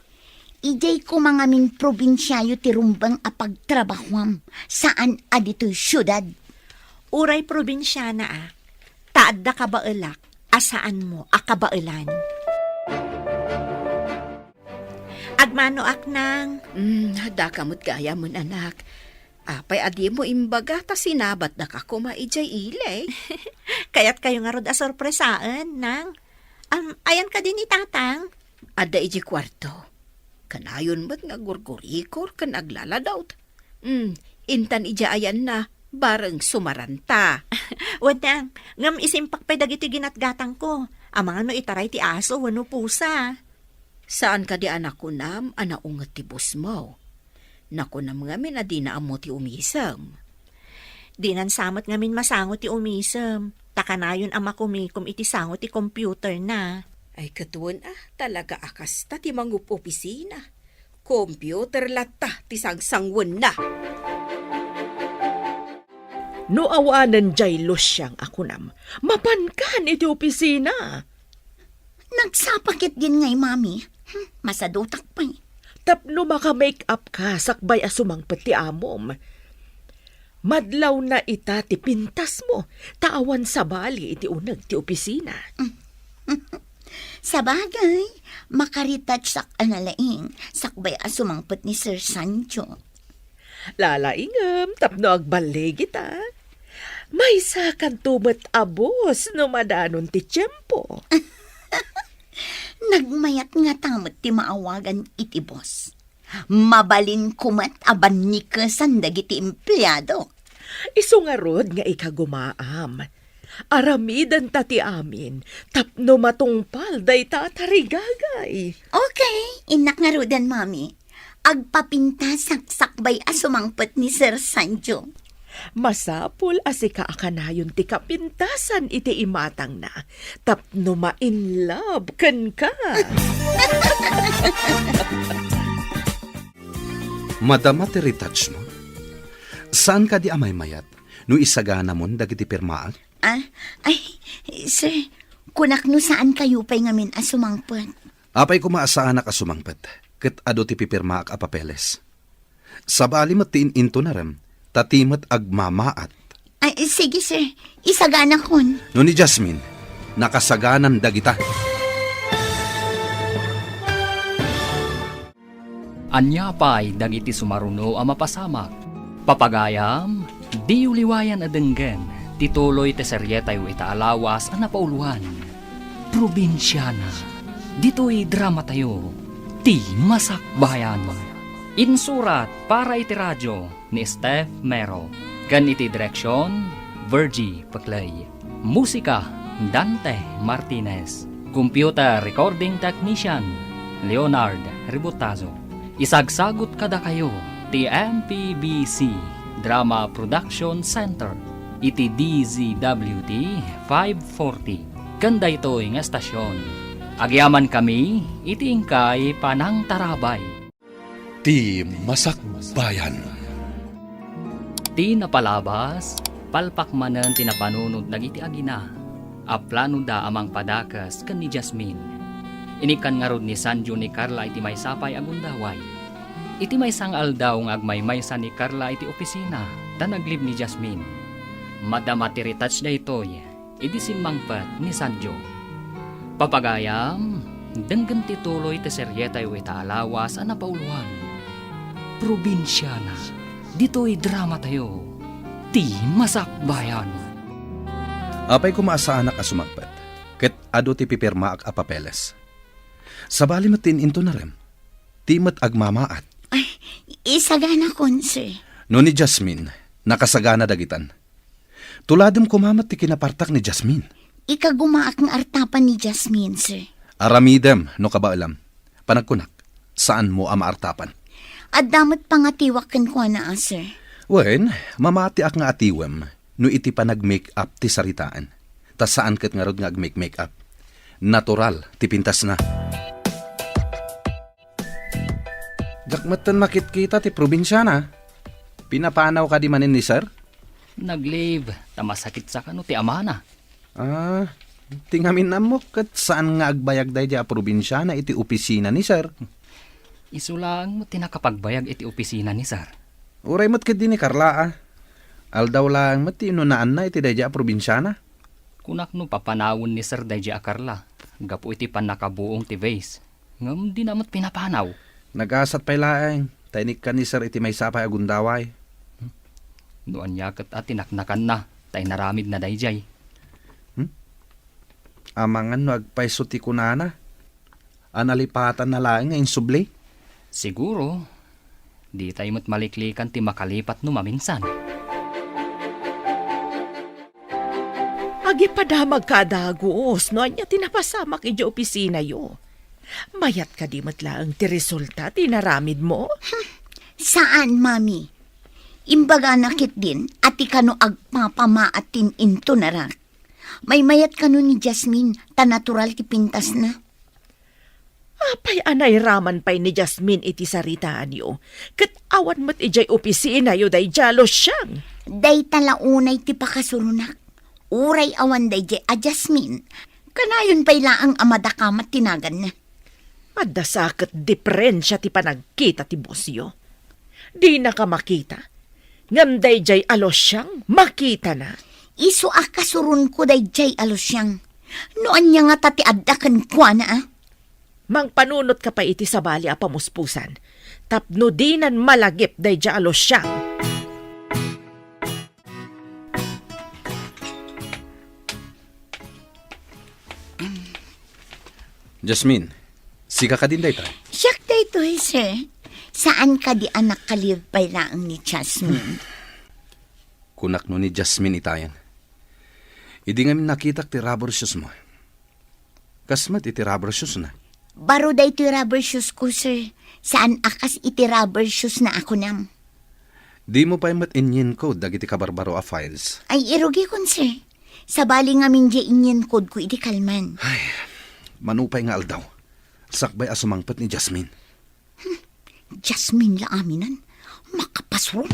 Idiay koma ngamin probinsiayo ti rumbeng a pagtrabahuam, saan a ditoy siudad. Uray probinsiana a, ta adda kabaelak a saanmo a kabaelan. Agmanoak, Nang. Mm, daka met gayam, anak. Apay a dimo imbaga ta sinabatdaka koma idiay ili? Kayatkayo ngarud a sorpresaen, Nang. Am, ayan kadi ni Tatang? Adda idiay kuarto. Kanayon met nga gurgurikor ken aglaladawt. Mm, intan idiay ayanna, bareng sumaranta. Wen, Nang, ngem isimpak pay dagiti ginatgatangko. Amangan no itaray ti aso wenno pusa. Saan kadi a nakunam a naunget ti bosmo? Nakunam ngamin a dina ammo ti umisem. Dinan sa met ngamin masango ti umisem, ta kanayon a makumikom iti sango ti computerna. Ay, ket wen a, talaga a kasta ti mangup-opisina. Computer latta ti sangsanguenna. No awanen diay Luciang a kunam, mapankan iti opisina. Nagsapa ketdin ngay, Mami. Hmm, masadutak pay. Tapno maka-make up ka sakbay a sumangpet ti amom. Madlawna ita ti pintasmo, ta awan sabali iti uneg ti opisina. Sabagay, makaretouchak a nalaing sakbay a sumangpet ni Sir Sancho. Lalaingem tapno agballigita. Maysakanto met a boss no madanon ti tiempo. Nagmayat ngata met ti maawagan iti boss. Mabalinko met a bannikesan dagiti empleadok. Isu ngarud nga ikagumaam. Aramidenta ti amin tapno matungpal dayta a tarigagay. Okay, innak ngaruden, Mami. Agpapintasak sakbay a sumangpet ni Sir Sancho. Masapul a sika a kanayon ti kapintasan iti imatangna tapno ma-in love kenka. Madama ti retouch mo? Saan kadi a maymayat no isaganamon dagiti pirmaak? Ah, ay, sir, kunak no saan kayo pay ngamin a sumangpet. Apay koma a saanak a sumangpet, ket adu ti pipirmaak a papeles. Sabali met ti in-intunarem, ta ti met agmamaat. Ay, sige, sir. Isaganakon. No ni Jasmine, nakasaganan dagita. Ania pay dagiti sumaruno a mapasamak? Papagayam, diyo liwayan a denggen ti tuloy ti serietayo ita a lawas a napauloan, Probinsiana. Ditoy dramatayo, Ti Masakbayan. Insurat para iti radio ni Steph Mero, ken iti direksion, Virgie Peclay. Musika, Dante Martinez. Computer recording technician, Leonard Ributazo. Isagsagut kadakayo ti M P B C Drama Production Center iti D Z W T five forty. Ken daytoy nga estasion, agyamankami iti inkay panangtarabay. Ti Masakbayan. Ti napalabas, palpak manen ti napanunot dagiti agina a planoda a mangpadakes ken ni Jasmine. Inikkan ngarud ni Sanjo ni Carla iti maysa pay a gundaway. Iti maysa nga aldaw nga agmaymaysa ni Carla iti opisina ta naglib ni Jasmine, madama ti retouch daytoy idi simmangpet ni Sanjo. Papagayam, denggen ti tuloy ti serietayo ita a lawas a napauloan. Probinsiana, ditoy dramatayo, ti Masakbayan. Apay koma a saanak a sumangpet, ket adu ti pipirmaak a papeles. Sabali met ti in-intonarem, ti met agmamaat. Ay, isaganakon, sir. No ni Jasmine, nakasagana dagitan. Tuladem koma met ti kinapartak ni Jasmine. Ikagumaak nga artapan ni Jasmine, sir. Aramidem no kabaelam. Panagkunak, saanmo a maartapan. Adda met pangatiwak kenkuana, a, sir. Wen, mamatiak nga atiwem no iti panag-make-up ti saritaan. Ta saan ket ngarud nga ag-make-make-up. Natural ti pintasna. Diak metten makitkita ti probinsiana. Pinapanaw kadi manen ni sir? Nag-leave, ta masakit sa kano ti amana. Ah, ti ngamin ammok ket saan nga agbayag daydiay a probinsiana iti opisina ni sir. Isu laeng met ti nakapagbayag iti opisina ni sir. Uray met ketdi ni Carla, a. Aldaw laeng met ti inunaanna iti daydiay a probinsiana. Kunak no papanawen ni sir daydiay a Carla, gapu iti pannakabuong ti vase. Ngem dina met pinapanaw. Nagasat pay laeng, ta inikkan ni sir iti maysa pay a gundaway. No ania ket a tinaknakanna, ta inaramidna daydiay. Hmm? Amangan no agpayso ti kunana, a nalipatanna laeng nga insubli? Siguro, ditay met maliklikan ti makalipat no maminsan. Agipadamagka a dagus no ania ti napasamak idiay opisinayo. Mayat kadi met laeng ti resulta ti inaramidmo? Hmm, saan, Mami. Imbagana ketdin a ti kano agpapamaat ti in-intonarak. Maymayat kano ni Jasmine ta natural ti pintasna. Apay a nairaman pay ni Jasmine iti saritaanyo, ket awan met idiay opisinayo daydiay a Luciang? Dayta la unay ti pakasuronak. Uray awan daydiay a Jasmine, kanayon pay laeng a madakamat ti naganna. Adda sa ket diperensia ti panagkita ti bosyo. Dinaka makita, ngem daydiay a Luciang makitana. Isu a kasuronko daydiay a Luciang. No ania ngata ti adda kenkuana, a? Mangpanunotka pay iti sabali a pamuspusan, tapno dinan malagip daydiay a Luciang. Jasmine, sika kadin dayta? Siak daytoy, sir. Saan kadi a nakalive pay laeng ni Jasmine? Kunak no ni Jasmine itayen. Idi ngamin nakitak ti rubber shoes mo. Kas met iti rubber shoes na. Baro daytoy rubber shoes ko, sir. Saan a kas iti rubber shoes na a kunam. Dimo pay met inyiencode dagiti kabarbaro a files? Ay, irugikon, sir. Sabali ngamin diay inyiencode ko iti kalman. Ay, mano pay nga aldaw, sakbay a sumangpet ni Jasmine. Hmm, Jasmine la aminan. Makapasro.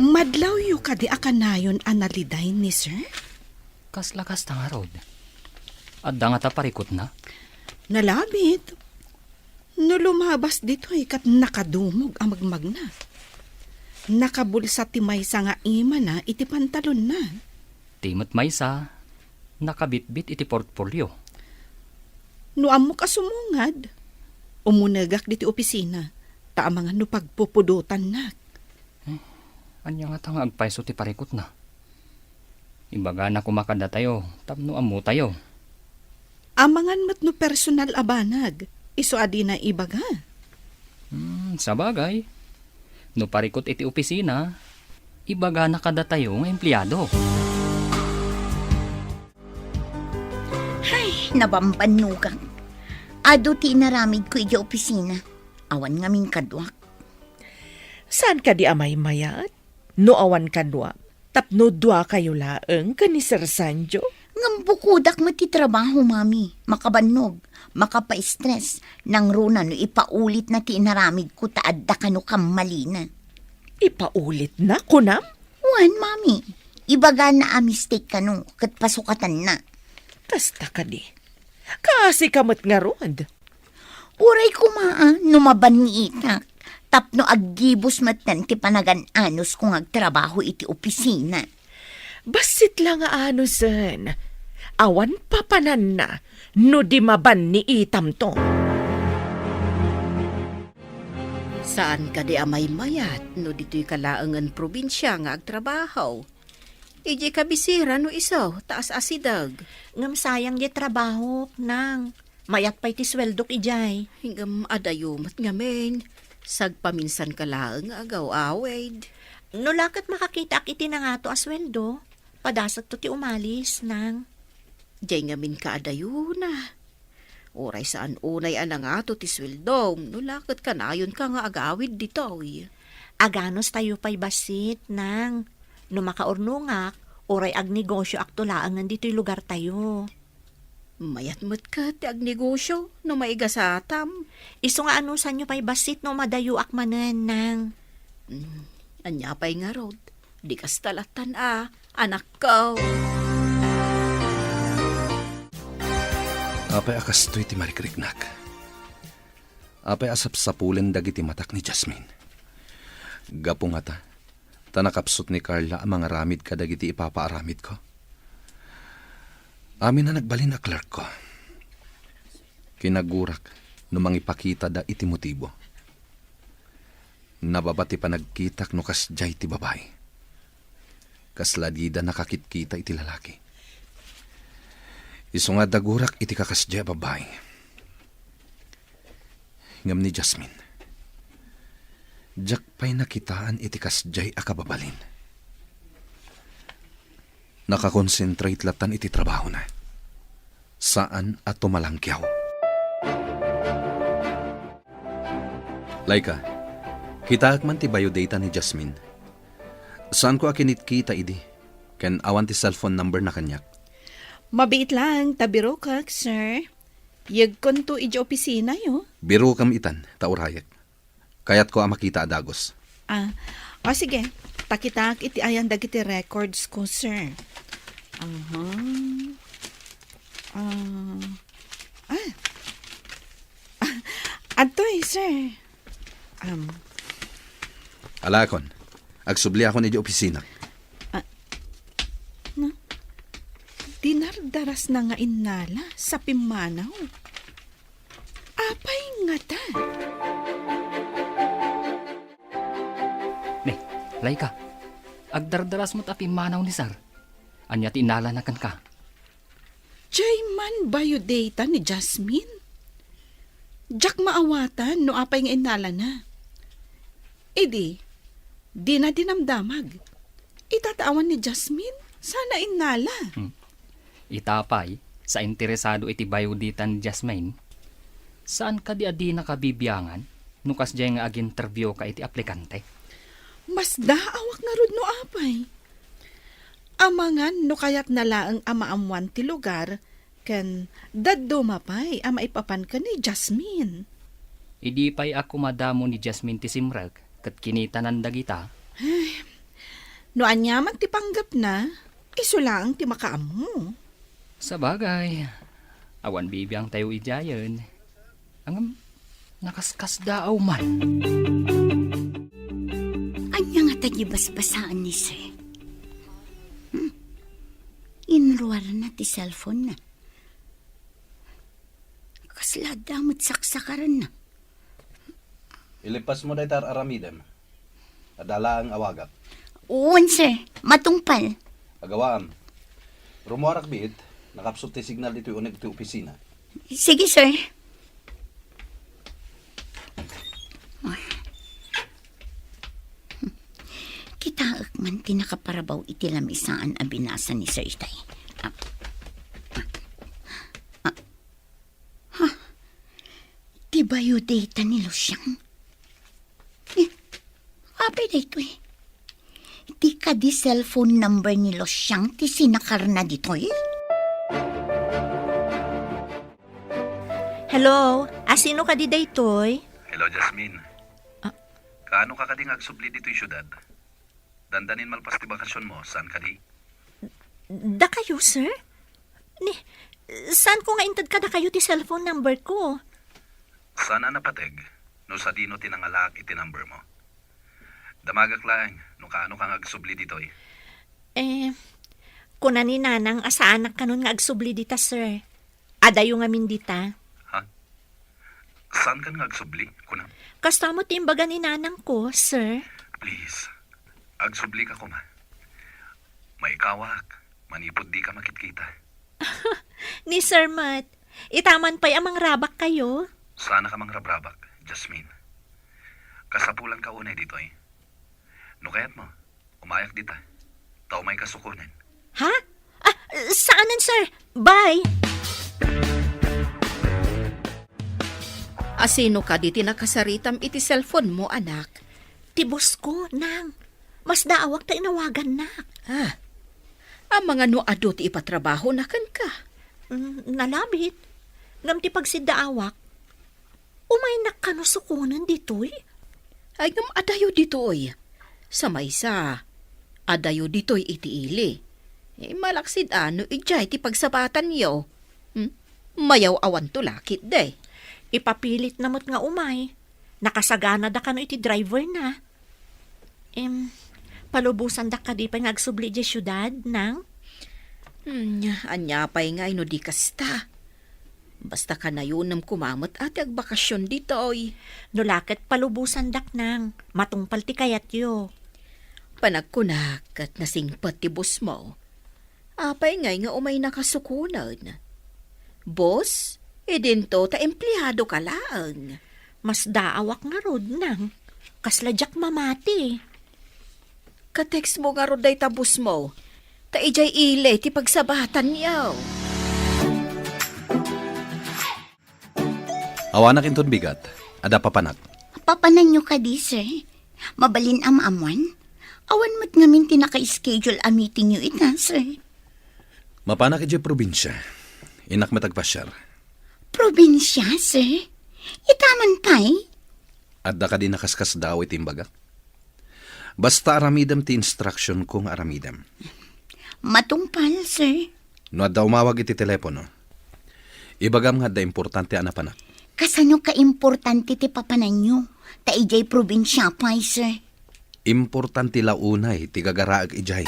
Madlawyo kadi a kanayon a naliday ni sir? Kasla kasta ngarud. Adda ngata parikutna? Nalabit. No lumabas ditoy ket nakadumog a magmagna. Nakabulsa ti maysa nga imana iti pantalonna. Ti met maysa, nakabitbit iti portfolio. No ammok a sumungad, umunegak ditoy opisina, ta amangan no pagpupudotannak. Eh, ania ngata nga agpayso ti parikutna? Ibagana koma kadatayo tapno ammotayo. Amangan met no personal a banag, isu a dina ibaga. Hmm, sabagay. No parikut iti opisina, ibagana kadatayo nga empleado. Ay, nabambannogak. Adu ti inaramidko idiay opisina. Awan ngamin kaduak. Saan kadi a maymayat? No awan kaduak, tapno duakayo laeng ken ni Sir Sanjo? Ngem bukodak met ti trabaho, Mami. Makabannog, makapaistres, nangruna no ipaulitna ti inaramidko ta adda kano kammalina. Ipaulitna, kunam? Wen, Mami. Ibagana a mistake kano, ket pasukatanna. Kasta kadi. Kaasika met ngarud. Uray koma, a, no mabanniitak, tapno aggibus metten ti panagan-anusko nga agtrabaho iti opisina. Bassit la nga anusen, awan papananna no di mabanniitamto. Saan kadi a maymayat no ditoyka laengen probinsia nga agtrabaho? Idiay kabisera no isu, ta as-asideg. Ngem sayang diay trabahok, nang. Mayat pay ti sueldok idiay. Ngem adayo met ngamin. Sagpaminsanka laeng nga agaw-awid. No la ket makakitaak iti nangato a sueldo, padasakto ti umalis, nang. Diay ngamin kaadayona. Uray saan unay a nangato ti sueldom, no la ket kanayonka nga agawid ditoy. Aganustayo pay bassit, nang. No makaurnongak, uray agnegosioakto laengen ditoy lugartayo. Mayat met ket ti agnegosio no maigasatam. Isu nga anusanyo pay bassit no madayoak manen, nang. Mm, ania pay ngarud? Di kasta lattan a, anakko. Apay a kastoy ti marikriknak? Apay a sapsapulen dagiti matak ni Jasmine? Gapu ngata, ta nakapsut ni Carla a mangaramid kadagiti ipapaaramidko. Amin a nagbalin a clerkko. Kinagurak no mangipakitada iti motibo. Nababa ti panagkitak no kasdiay ti babai. Kasla dida nakakitkita iti lalaki. Isu nga dagurak iti kakasdiay a babai. Ngem ni Jasmine, diak pay nakitaan iti kasdiay a kababalin. Nakakonsentrate lattan iti trabahona. Saan a tumalangkiaw. Laika, kitaek man ti biodata ni Jasmine. Saanko a kinitkita idi, ken awan ti cellphone number na kaniak. Mabiit laeng ta birokak, sir. Yegkonto idiay opisinayo. Birokam itan, ta urayek. Kayatko a makita a dagus. Ah, o sige. Ta kitaek iti ayan dagiti records ko, sir. Aha. Ah, ah. Ah, adtoy, sir. Um. Alakon, agsubliakon idiay opisina. Ah, na, dinardarasna nga innala sa pimmanaw. Apay ngata? Ne, Laika, agdardaras met a pimmanaw ni sir. Ania ti innalana kenka? Diay man biodata ni Jasmine? Diak maawatan no apay nga innalana. Idi, dina dinamdamag. Ita ta awan ni Jasmine, saan a innala. Hmm. Ita pay, sa interesado iti biodata ni Jasmine, saan kadi a dinaka bibiangan no kasdiay nga aginterviewka iti aplikante? Masdaawak ngarud no apay. Amangan no kayatna laeng a maammuan ti lugar ken dadduma pay a maipapan ken ni Jasmine. Idi pay a kumadamo ni Jasmine ti simrek ket kinitanan dagita. Ay, no aniaman ti panggepna, isu laeng ti makaammo. Sabagay, awan bibiangtayo idiayen. Ngem, nakaskasdaaw man. Ania ngata ti basbasaan ni Sir? Hmm? Inruarna ti cellphone-na. Kasla adda met saksakarenna. Ilipasmo dayta ar-aramidem. Adda laeng awagak. Wen, sir. Matungpal. Agawaam. Rummuarak biit, nakapsut ti signal ditoy uneg ti opisina. Sige, sir. Kitaek man ti nakaparabaw iti lamisaan a binasa ni Sir itay. Ah. Ah. Ha? Ti biodata ni Luciang? Eh, apay daytoy? Ti kadi cellphone number ni Luciang ti sinakarna ditoy? Hello, asino kadi daytoy? Hello, Jasmine. Ah. Kaano ka kadi nga agsubli ditoy siudad? Dandanin malpas ti bakasionmo, saan kadi? Dakayo, sir? Ni, Saanko nga inted kadakayo ti cellphone number ko. Saan a napateg no sadino ti nangalaak iti number mo. Damagak laeng no kaano ka nga agsubli ditoy. Eh, kuna ni Nanang a saanak kanon nga agsubli dita, sir. Adayo ngamin dita. Ha? Saan kan nga agsubli, kunam? Kasta met ti imbaga ni Nanang ko, sir. Please, agsubli ka koma. Maikawak, manipud di ka makitkita. Ni Sir met, itaman pay a mangrabak kayo? Sana ka mangrabrabak, Jasmine. Kasapulan ka unay ditoy. No kayat mo, umayak dita. Ta umay ka sukonen. Ha? Ah, saanen, sir. Bye. Asino kadi ti nakasaritam iti cellphone mo, anak? Ti boss ko, nang. Masdaawak ta inawagannak. Ah, amangan no adu ti ipatrabahona kenka? Mm, nalabit. Ngem ti pagsiddaawak, umaynak kano sukonen ditoy? Ay, ngem adayo ditoy. Sa maysa, adayo ditoy iti ili. Eh, malaksid a no idiay ti pagsabatanyo. Hmm? Mayaw-awanto la ketdi. Ipapilitna met nga umay. Nakasaganada kano iti driverna. Em, palubosandak kadi pay nga agsubli idiay siudad, nang? Hmm, ania pay ngay no di kasta? Basta kanayonem koma met a ti agbakasyon ditoy. No la ket palubosandak, nang, matungpal ti kayatyo. Panagkunak ket nasingpet ti boss mo. Apay ngay nga umaynaka sukonen? Boss, idinto ta empleado ka laeng. Masdaawak ngarud, nang. Kasla diak mamati. Ka-text mo ngarud dayta boss mo. Ta idiay ili ti pagsabatanyo. Awanak inton bigat. Adda papanak. Papananyo kadi, sir? Mabalin a maammuan? Awan met ngamin ti naka-schedule a meetingyo ita, sir. Mapanak idiay probinsia. Innak met agpasiar. Probinsia, sir? Itaman pay? Adda kadi nakaskasdaaw iti imbagak? Basta aramidem ti instruction ko nga aramidem. Matungpal, sir. No adda umawag iti telepono, ibagam nga adda importante a napanak. Kasano kaimportante ti papananyo? Ta idiay probinsia pay, sir. Importante la unay ti gagaraek idiay.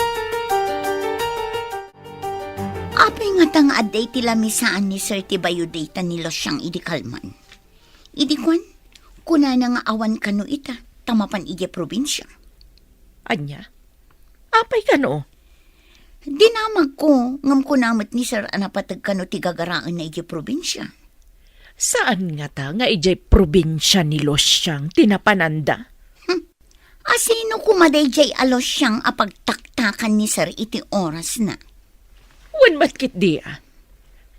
Apay ngata nga adda iti lamisaan ni sir ti biodata ni Luciang idi kalman? Idi kuan, kunana nga awan kano ita, ta mapan idiay probinsia. Ania? Apay kano? Dinamagko, ngem kuna met ni sir a napateg kano ti gagaraenna idiay probinsia. Saan ngata nga idiay probinsia ni Luciang ti napananda? Hmm. Asino koma daydiay a Luciang a pagtaktakan ni sir iti orasna? Wen met ketdi a.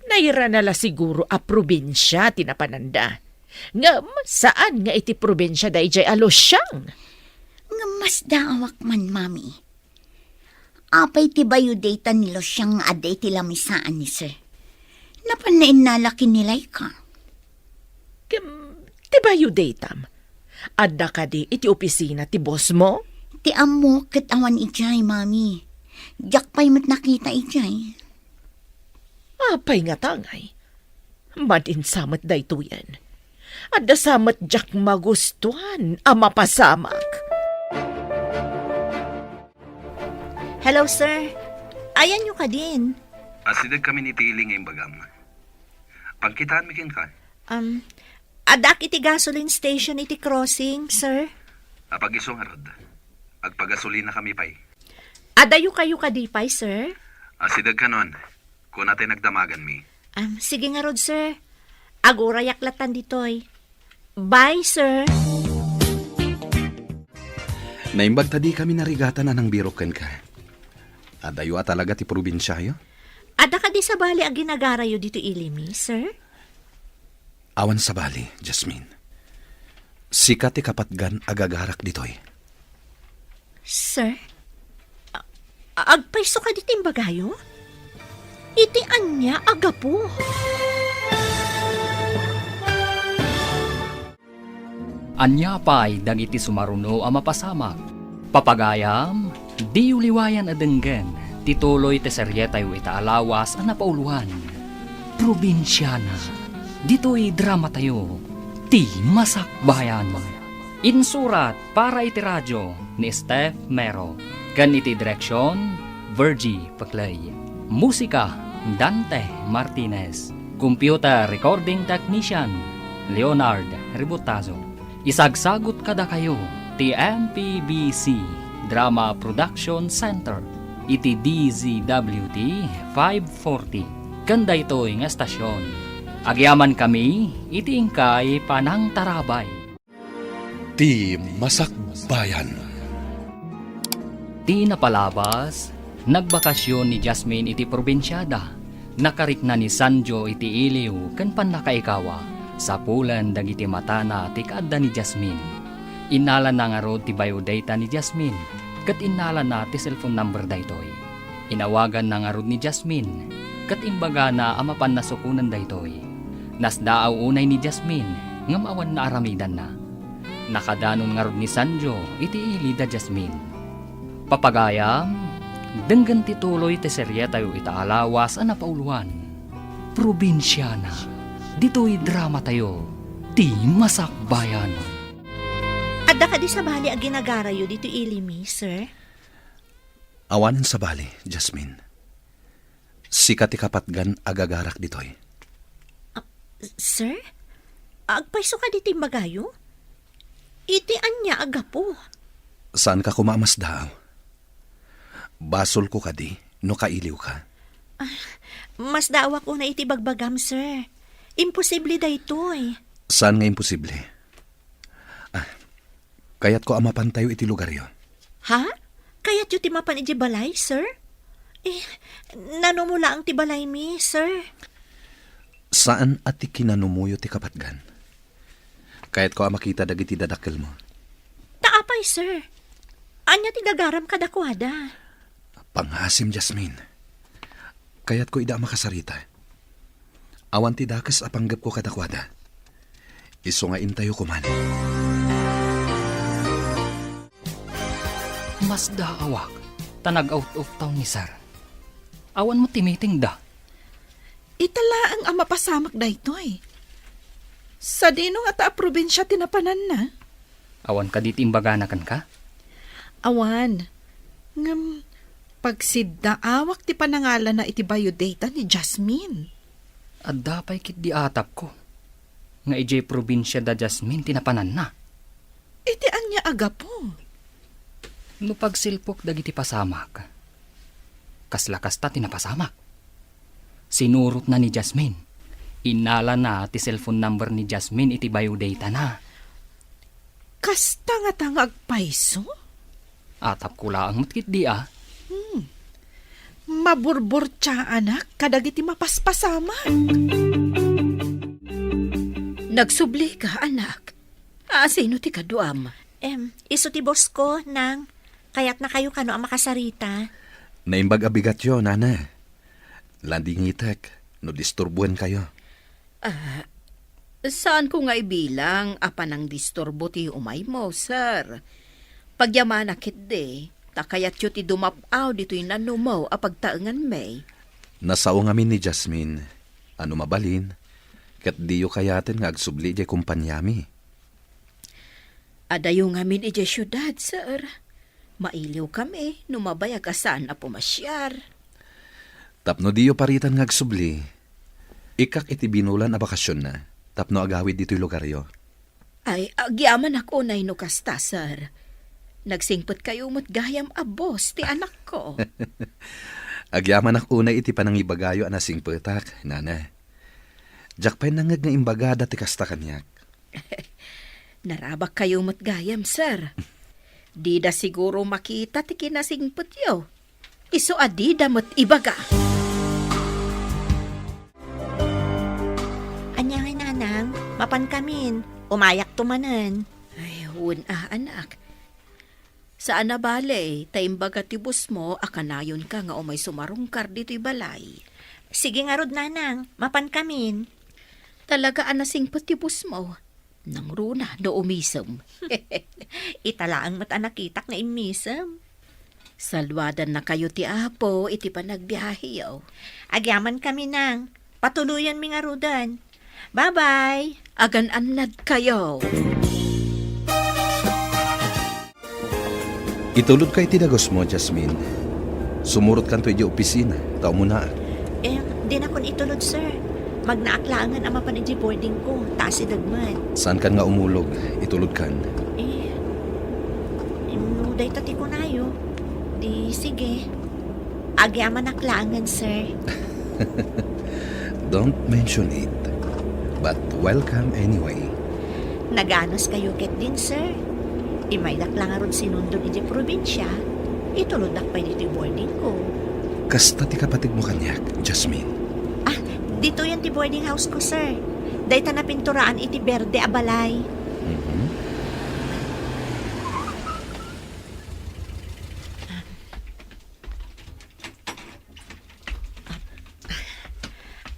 Nairana la siguro a probinsia ti napananda. Ngem saan nga iti probinsia daydiay a Luciang? Ngem masdaawak man, Mami. Apay ti biodata ni Luciang nga adda iti lamisaan ni sir? Napan nainnala ken ni Laika. Kem, ti biodatam, adda kadi iti opisina ti boss mo? Ti ammok ket awan idiay, Mami. Diak pay met nakita idiay. Apay ngata ngay? Madin sa met daytoyen. Adda sa met diak magustuan a mapasamak. Hello, sir. Ayanyo kadin? Asideg kami iti ili nga imbagam. Pagkitaanmi kenka. Um, addak iti gasoline station iti crossing, sir. Apag-isu ngarud. Agpagasolina kami pay. Adayo kayo kadi pay, sir? Asideg kanon. Kuna tay nagdamaganmi. Um, sige ngarud, sir. Agurayak latan ditoy. Bye, sir. Naimbag ta di kami narigatan a nangbirok kenka. Adayo a talaga ti probinsiayo? Adda kadi sabali a ginagarayo ditoy ilimi, sir? Awan sabali, Jasmine. Sika ti kapatgan a gagarak ditoy. Sir? A-, agpayso kadi ti imbagayo? Iti ania a gapu? Ania pay dagiti sumaruno a mapasamak? Papagayam, diyo liwayan a denggen ti tuloy ti serietayo ita a lawas a napauloan. Probinsiana. Ditoy dramatayo, Ti Masakbayan. Insurat para iti radio ni Steph Mero, ken iti direksyon, Virgie Peclay. Musika, Dante Martinez. Computer recording technician, Leonard Ributazo. Isagsagut kadakayo ti M P B C Drama Production Center iti D Z W T five forty. Ken daytoy nga estasyon, agyamankami iti inkay panangtarabay. Ti Masakbayan. Ti napalabas, nagbakasyon ni Jasmine iti probinsiada. Nakarikna ni Sanjo iti iliw ken pannakaikawa. Sapulen dagiti matana ti kaadda ni Jasmine. Innalana ngarud ti biodata ni Jasmine, ket innalana ti cellphone number daytoy. Inawaganna ngarud ni Jasmine, ket imbagana a mapanna sukonen daytoy. Nasdaaw unay ni Jasmine, ngem awan naaramidanna. Nakadanon ngarud ni Sanjo iti ili da Jasmine. Papagayam, denggen ti tuloy ti serietayo ita a lawas a napauloan. Probinsiana, ditoy dramatayo, Ti Masakbayan. Adda kadi sabali a ginagarayo ditoy ili mi, sir? Awanen sabali, Jasmine. Sika ti kapatgan a gagarak ditoy. Ah, sir? Agpayso kadi ti imbagayo? Iti ania a gapu? Saanka koma a masdaaw? Basolko kadi no kailiwka? Ah, masdaawak unay iti bagbagam, sir. Imposible daytoy. Saan nga imposible? Ah, kayatko a mapantayo iti lugaryo. Ha? Kayatyo ti mapan idiay balay, sir? Eh, nanumo laeng ti balaymi, sir. Saan a ti kinanumoyo ti kapatgan. Kayatko a makita dagiti dadakkelmo. Ta apay, sir? Ania ti gagaram kadakuada? Pangasim, Jasmine. Kayatko ida a makasarita. Awan ti dakes a panggepko kadakuada. Isu nga intayo koman. Masdaawak, ta nag-out of town ni Sir. Awan met ti meeting da. Ita laeng a mapasamak daytoy. Sadino ngata a probinsia ti napananna? Awan kadi ti imbagana kenka? Awan. Ngem, pagsiddaawak ti panangalana iti biodata ni Jasmine. Adda pay ketdi atapko nga idiay probinsia da Jasmine ti napananna. Iti ania a gapu? No pagsilpok dagiti pasamak, kasla kasta ti napasamak. Sinurotna ni Jasmine. Innalana ti cellphone number ni Jasmine iti biodatana. Kasta ngata nga agpayso? Atapko laeng met ketdi a. Hmm. Maburburtiaanak kadagiti mapaspasamak. Nagsublika, anak. A, sino ti kaduam? Em, isu ti boss ko, Nang. Kayatnakayo kano a makasarita? Naimbag a bigatyo, Nana. Landingitek no disturboenkayo. Ah, saanko nga ibilang a panangdisturbo ti umaymo, sir. Pagyamanak ketdi, ta kayatyo ti dumap-aw ditoy nanumo a pagtaenganmi. Nasao ngamin ni Jasmine a no mabalin, ket diyo kayaten nga agsubli idiay kompaniami. Adayo ngamin idiay siudad, sir. Mailiwkami no mabayag a saan a pumasiar. Tapno diyo paritan nga agsubli, ikkak iti binulan a bakasionna tapno agawid ditoy lugaryo. Ay, agyamanak unay no kasta, sir. Nagsingpetkayo met gayam a boss ti anakko. Agyamanak unay iti panangibagayo a nasingpetak, Nana. Diak pay nangngeg nga imbagada ti kasta kaniak. Narabakkayo met gayam, sir. Dida siguro makita ti kinasingpetyo. Isu a dida met ibaga. Ania ngay, Nanang? Mapankamin. Umayakto manen. Ay, wen a, anak. Saan a bale, ta imbaga ti boss mo a kanayonka nga umay sumarungkar ditoy balay. Sige ngarud, Nanang, mapankamin. Talaga a nasingpet ti boss mo. Nangruna no umisem. Ita laeng met a nakitak nga immisem. Saluadannakayo ti Apo iti panagbiaheyo. Agyamankami, Nang. Patuloyanmi ngaruden. Bye-bye! Agan-annad kayo! Itulodka iti dagusmo, Jasmine. Sumurotkanto idiay opisina, ta umunaak. Eh, dinakon itulod, sir. Magnaak laengen a mapan idiay boarding ko, ta asideg met. Saankan nga umulog, itulodkan. Eh, no dayta ti kunayo, di sige. Agyamanak laengen, sir. Don't mention it. But welcome anyway. Naganos kayo ketdin, sir. Imaydak la ngarud sinundon idiay probinsia, ituloddak pay ditoy boarding ko. Kasta ti kapategmo kaniak, Jasmine. Ah, ditoyen ti boarding house ko, sir. Dayta napinturaan iti berde a balay. Mhm.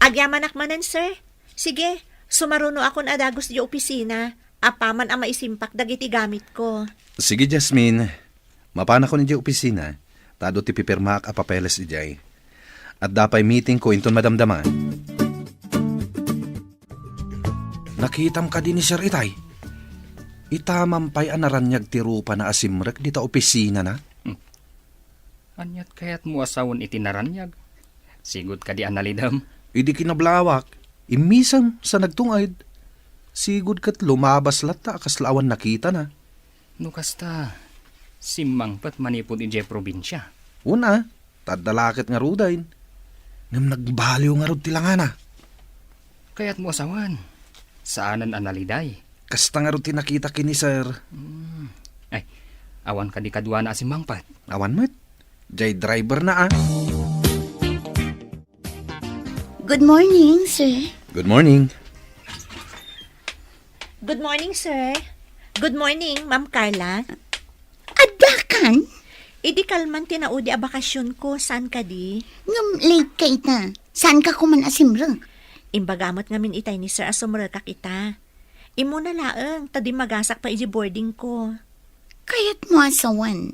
Agyamanak manen, sir. Sige, sumarunoakon a dagus idiay opisina, apaman a maisimpak dagiti gamitko. Sige, Jasmine. Mapanakon idiay opisina, ta adu ti pipirmaak a papeles idiay. Adda pay meetingko inton madamdama. Nakitam kadi ni Sir itay? Itamam pay a naraniag ti rupana a simrek dita opisinana? Hmm. Aniat kayatmo a sawen iti naraniag? Sigud kadi a nalidem? Idi kinablawak, immisem sa nagtunged. Sigud ket lumabas latta a kasla awan nakitana. No kasta, simmangpet manipud idiay probinsia. Una, ta adda la ket ngaruden. Ngem nagbaliw ngarud ti langana. Kayatmo a sawen, saanen a naliday. Kasta ngarud ti nakita ken ni Sir. Hmm. Ay, awan kadi kaduana a simmangpet? Awan met. Jay driver na, ah. Good morning, sir. Good morning. Good morning, sir. Good morning, Ma'am Carla. Addakan? Idi kalman ti naudi a bakasionko, saan kadi? Ngem late ka ita. Saan ka kuman a simrek? Imbaga met ngamin itay ni sir a sumrekak ita. Immuna laeng, ta dimmagasak pay idiay boarding ko. Kayatmo a sawen,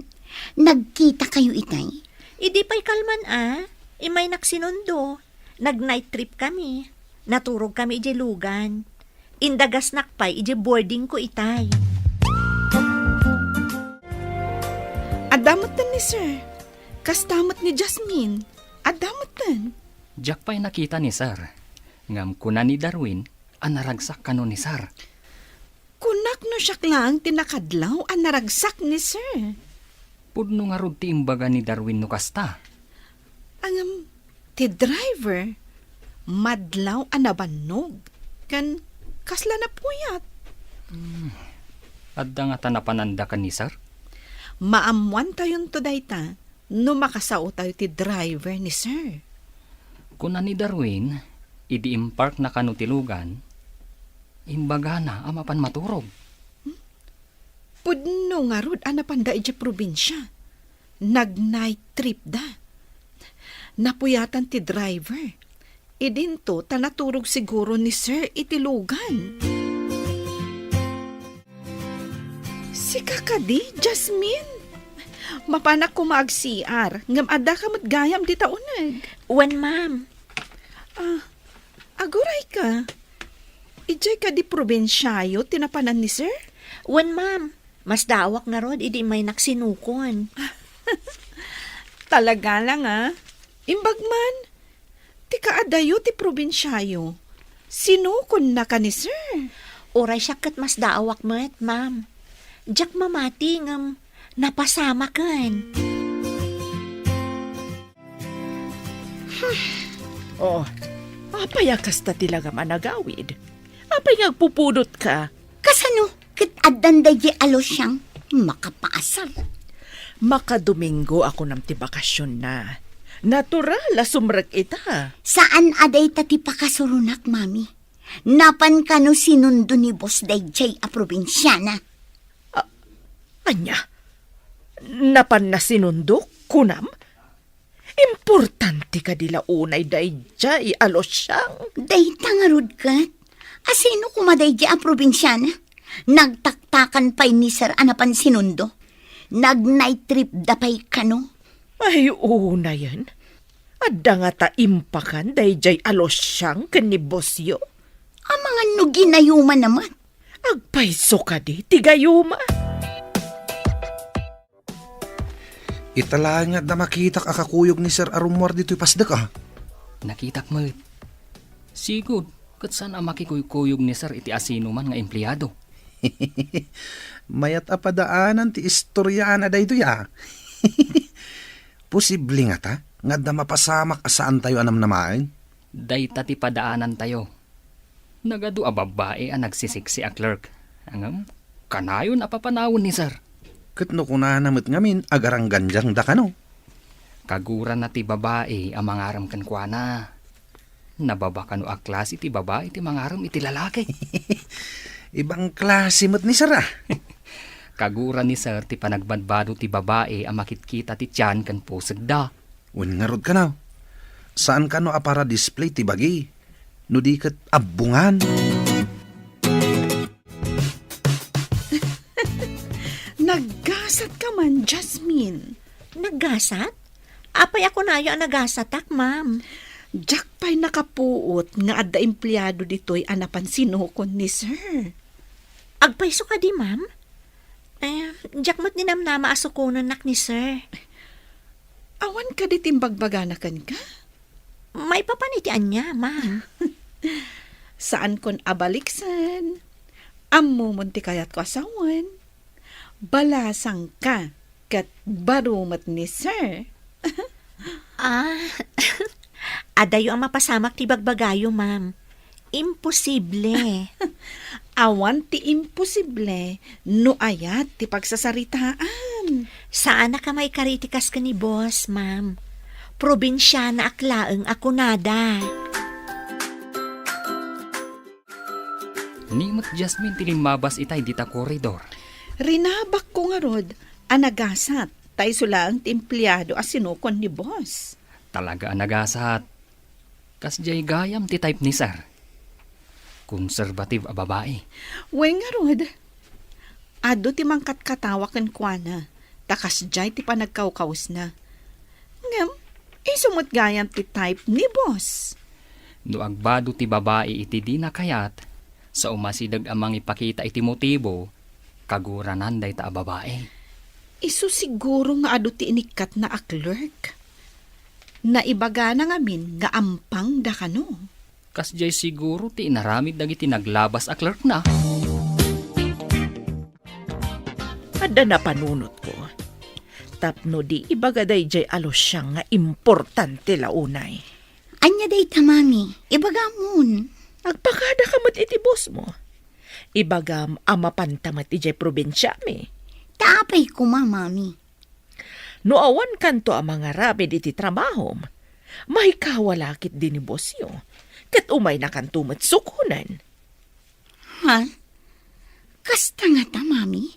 nagkita kayo itay? Idi pay kalman a, imaynak sinundo. Nag-night trip kami. Naturog kami idiay lugan. Indagasnak pay idiay boarding ko itay. Adda metten ni sir. Kasta met ni Jasmine. Adda metten. Diak pay nakita ni sir. Ngem kuna ni Darwin a naragsak kano ni sir. Kunak no siak laeng ti nakadlaw a naragsak ni sir. Pudno ngarud ti imbaga ni Darwin no kasta. Ngem, ti driver, madlaw a nabannog, ken kasla napuyat. Hmm. Adda ngata napananda ken ni sir? Maammoantayonto dayta no makasaotayo ti driver ni sir. Kuna ni Darwin, idi imparkna kano ti lugan, imbagana a mapan maturog. Hmm? Pudno ngarud a napanda idiay probinsia. Nag-night trip da. Napuyatan ti driver. Idinto ta naturog siguro ni sir iti lugan. Sika kadi, Jasmine? Mapanak koma ag-C R, ngem addaka met gayam dita uneg. Wen, ma'am. Ah, agurayka. Idiay kadi probinsiayo ti napanan ni sir? Wen, ma'am. Masdaawak ngarud idi immaynak sinukon. Talaga lang, ah. Imbag man, ti kaadayo ti probinsiayo. Sinukonnaka ni sir. Uray siak ket masdaawak met, ma'am. Diak mamati ngem napasamaken. Oh, apay a kasta ti langam a nagawid? Apay nga agpupudotka? Kasano ket addan daydiay a Luciang makapaasar? Makadomingo a kunam ti bakasionna. Natural a sumrek ita. Saan a dayta ti pakasuronak, mami. Napan kano sinundo ni boss daydiay a probinsiana. A-, ania? Napanna sinundok, kunam? Importante kadi la unay daydiay a Luciang? Dayta ngarud ket, asino koma daydiay a probinsiana? Nagtaktakan pay ni sir a napan sinundo. Nag-night trip da pay kano. Ay, unayen. Adda ngata impakan daydiay a Lucian ken ni bossyo? Amangan no ginayumanna met. Agpayso kadi ti gayuma? Ita laeng nga adda makitak a kakuyog ni Sir a rummuar ditoy pasdek, a. Nakitak met. Sigud, ket saan a makikuykuyog ni Sir iti asinoman nga empleado. Mayat a padaanan ti istoriana daytoy, a. Posible ngata nga adda mapasamak a saantayo a namnamaen? Dayta ti padaanantayo. Nagadu a babbai a nagsisiksi a clerk. Ngem, kanayon a papanawen ni Sir. Ket no kunana met ngamin, agaranggandiangda kano. Kagurana ti babai a mangarem kenkuana. Nababa kano a klase ti babai ti mangarem iti lalaki. Ibang klase met ni Sir, a. Kagura ni Sir ti panagbadbado ti babai a makitkita ti tian ken pusegda. Wen ngarud kano, saan kano a para display ti bagi, no di ket abbongan. Naggasat ka man, Jasmine. Naggasat? Apay a kunayo a nagasatak, ma'am? Diak pay nakapuot nga adda empleado ditoy a napan sinukon ni Sir. Agpayso kadi, ma'am? Eh, diak met ninamnama a sukonennak ni Sir. Awan kadi ti imbagbagana kenka? Maipapan iti ania, ma'am? Saankon a baliksen. Ammomon ti kayatko a sawen. Balasangka ket baro met ni Sir. Ah, adayo a mapasamak ti bagbagayo, ma'am. Imposible. Awan ti imposible no ayat ti pagsasaritaan. Saanak a maikari ti kas ken ni boss, ma'am. Probinsianaak laeng a kunada. Ni met Jasmine ti limmabas itay dita koridor. Rinabakko ngarud a nagasat ta isu laeng ti empleado a sinukon ni boss. Talaga a nagasat. Kasdiay gayam ti type ni Sir. Conservative a babai. Wen ngarud, adu ti mangkatkatawa kenkuana, ta kasdiay ti panagkawkawesna. Ngem, isu met gayam ti type ni boss. No agbado ti babai iti dina kayat, sa umasideg a mangipakita iti motibo, kaguranan dayta a babai. Isu siguro nga adu ti inikkatna a clerk. Naibagana ngamin nga ampangda kano. Kasdiay siguro ti inaramid dagiti naglabas a clerkna. Adda napanunotko. Tapno di ibaga daydiay a Lucian nga importante la unay. Ania dayta, Mami? Ibagamon. Agpakada ka met iti boss mo. Ibagam a mapanta met idiay probinsiami. Ta apay koma, Mami? No awan kanto a mangaramid iti trabahom, maikawa la ketdi ni bossyo, ket umayna kanto met sukonen. Ha? Kasta ngata, Mami?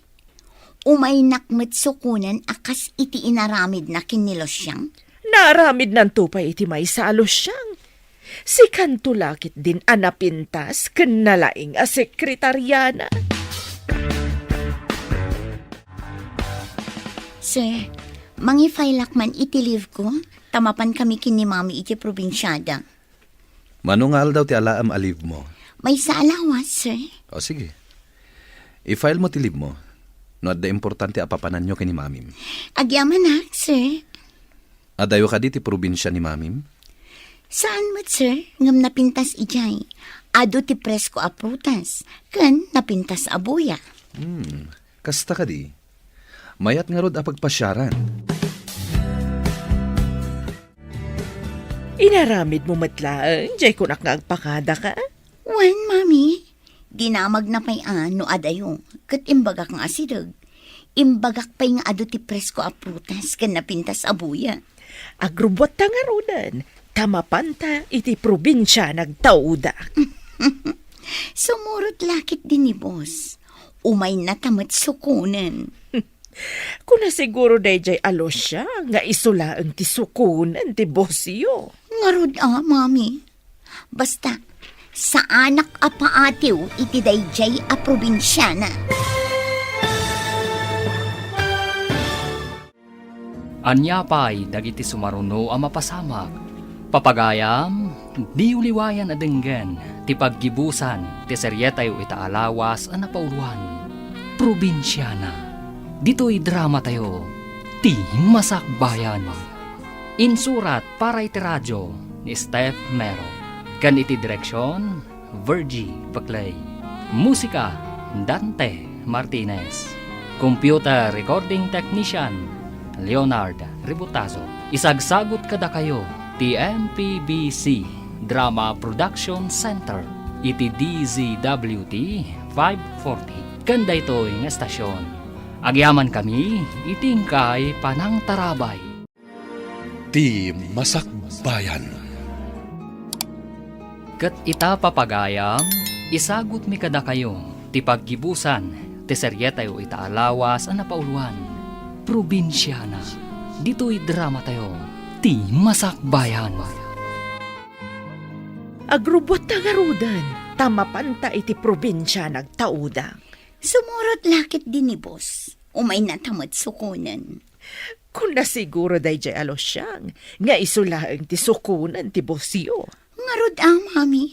Umaynak met sukonen a kas iti inaramidna ken ni Lucian? Naaramidnanto pay iti maysa a Lucian. Sikanto la ketdin a napintas ken nalaing a sekretariana. Sir, mangi-fileak man iti leave ko, ta mapan kami ken ni Mami iti probinsiada. Mano nga aldaw ti alaem a leave mo? Maysa a lawas, sir. O, sige. I-file mo ti leave mo. No adda importante a papananyo ken ni Mamim. Agyamanak, sir. Adayo kadi ti probinsia ni Mamim? Saan met, sir, ngem napintas idiay. Adu ti presko a prutas, ken napintas a buya. Hmm, kasta kadi. Mayat ngarud a pagpasiaran. Inaramid mo met laeng, jay kunak nga agpakada ka? Wen, Mami. Dinamagna pay a no adayo, ket imbagak nga asideg. Imbagak pay nga adu ti presko a prutas ken napintas a buya. Agrubbuatta ngaruden, ta mapanta iti probinsia nagtauda. Sumurot la ketdi ni boss. Umaynata met sukonen. Kuna siguro dayjay a Lucia nga isu laeng ti sukonen ti bossyo. Ngarud a, Mami. Basta, saanak a paatiw iti dayjay a probinsiana. Ania pay dagiti sumaruno a mapasamak Papagayam, diyo liwayan a denggen ti paggibusan ti serietayo ita a lawas a napauloan, Probinsiana. Ditoy dramatayo, Ti Masakbayan. Insurat para iti radio ni Steph Mero. Ken iti direksion, Virgie Paclay. Musika, Dante Martinez. Computer Recording Technician, Leonard Ributazo. Isagsagut kadakayo ti M P B C Drama Production Center iti D Z W T five forty. Ken daytoy nga estasion, agyamankami iti inkay panangtarabay. Ti Masakbayan. Ket ita, papagayam, isagutmi kadakayo ti paggibusan ti serietayo ita a lawas a napauloan, Probinsiana. Ditoy dramatayo, Ti Masakbayan. Agrubbuatta ngaruden, ta mapanta iti probinsia nagtauda. Sumurot la ketdi ni boss. Umaynata met sukonen. Kuna siguro daydiay a Luciang nga isu laeng ti sukonen ti bossyo. Ngarud a, mami.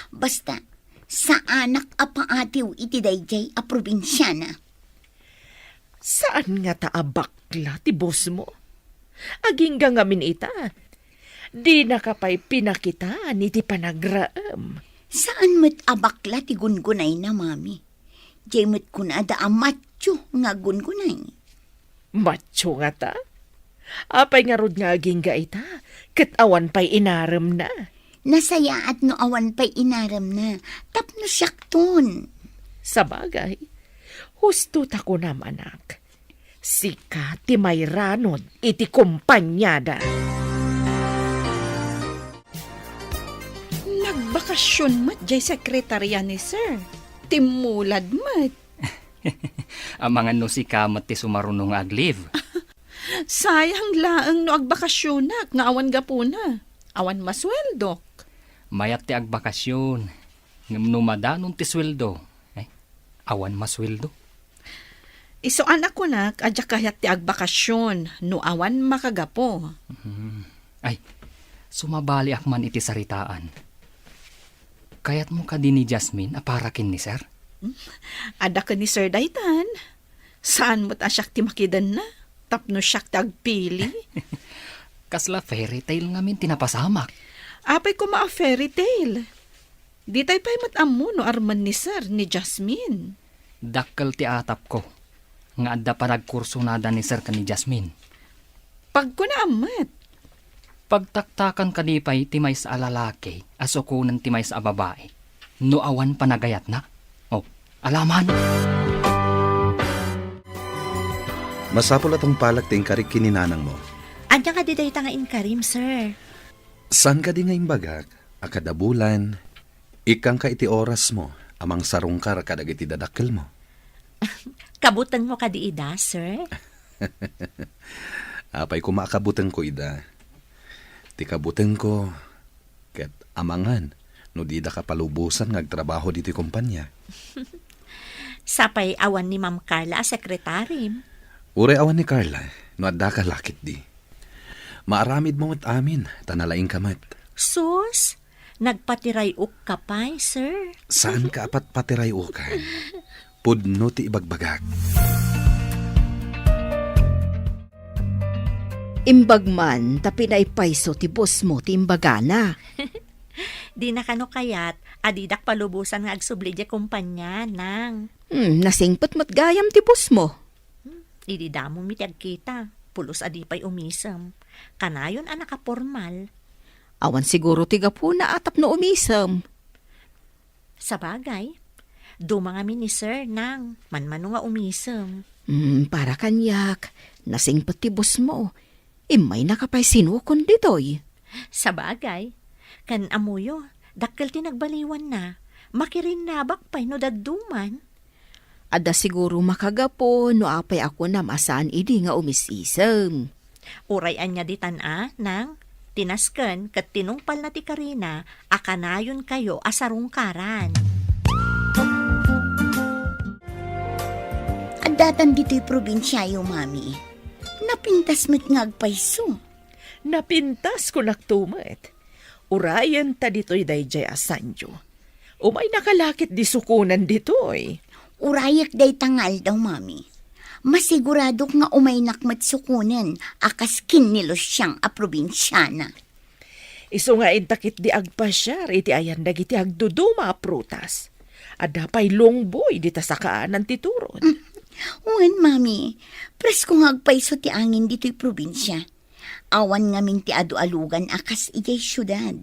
Basta, saanak a paatiw iti daydiay a probinsiana. Saan ngata a bakla ti bossmo? Agingga ngamin ita. Dinaka pay pinakitaan iti panagraem. Saan met a bakla ti gungunayna, mami. Diay met kunada a matio nga gungunay. Matio ngata? Apay ngarud nga agingga ita, ket awan pay inaremna? Nasayaat no awan pay inaremna, tapno siakton. Sabagay, husto ta kunam, anak. Sika ti mairanod iti kompaniada. Nagbakasion met diay sekretaria ni Sir. Timmulad met. Amangan no sika met ti sumaruno nga ag-leave. Sayang laeng no agbakasionak nga awan gapuna. Awan masueldok. Mayat ti agbakasion. Ngem no madanon ti sueldo, eh, awan masueldo. Isu a nakunak a diak kayat ti agbakasion no awan makagapu. Mhm. Ay, sumabaliak man iti saritaan. Kayatmo kadi ni Jasmine a para ken ni Sir? Adda ken ni Sir daytan. Saan met a siak ti makidenna, tapno siak ti agpili. Kasla fairy tale ngamin ti napasamak. Apay koma a fairy tale? Ditay pay met ammo no armen ni Sir ni Jasmine. Dakkel ti atapko nga adda panagkursonada ni Sir ken ni Jasmine. Pagkunam met. Pagtaktakan kadi pay ti maysa a lalaki a sukonen ti maysa a babai no awan panagayatna? Oh, alaman! Masapul a tungpalek ti inkarik ken ni nanangmo. Ania kadi dayta nga inkarim, sir? Saan kadi nga imbagak a kada bulan, ikkangka iti orasmo a mangsarungkar kadagiti dadakkelmo? Kabutengmo kadi ida, sir? Apay koma a kabutengko ida? Ti kabutengko ket amangan no didaka palubosan nga agtrabaho ditoy kompania. Sapay awan ni Ma'am Carla a sekretarim. Uray awan ni Carla, no addaka la ketdi. Maaramidmo met amin, ta nalaingka met. Sus, nagpatiray-okka pay, sir. Saanka a patpatiray-okan? Pudno ti ibagbagak. Imbag man ta pinaypayso ti bossmo ti imbagana. Dina kano kayat a didak palubosan nga agsubli idiay kompania, nang. Hmm, nasingpet met gayam ti bossmo. Hmm, idi damomi ti agkita, pulos a di pay umisem. Kanayon a nakapormal. Awan siguro ti gapuna a tapno umisem. Sabagay, duma ngamin ni Sir, nang, manmano nga umisem. Hmm, para kaniak, nasingpet ti bossmo. Immaynaka pay sinukon ditoy. Sabagay, ken ammoyo, dakkel ti nagbaliwanna. Makirinnabak pay no dadduman. Adda siguro makagapu no apay a kunam a saan idi nga umis-isem. Uray ania ditan a, nang, ti nasken ket tinungpalna ti karina a kanayonkayo a sarungkaran. Addatan ditoy probinsiayo, Mami. Napintas met nga agpayso. Napintas, kunakto met. Urayenta ditoy daydiay a Sandio. Umaynaka la ketdi sukonen ditoy. Urayek dayta nga aldaw, Mami. Masiguradok nga umaynak met sukonen a kas ken ni Luciang a probinsiana. Isu nga inta ketdi agpasiar iti ayan dagiti agduduma a prutas. Adda pay lungboy dita sakaanan ti turod. Mm. Wen, Mami, presko nga agpayso ti angin ditoy probinsia. Awan ngamin ti adu-alugan a kas idiay siudad.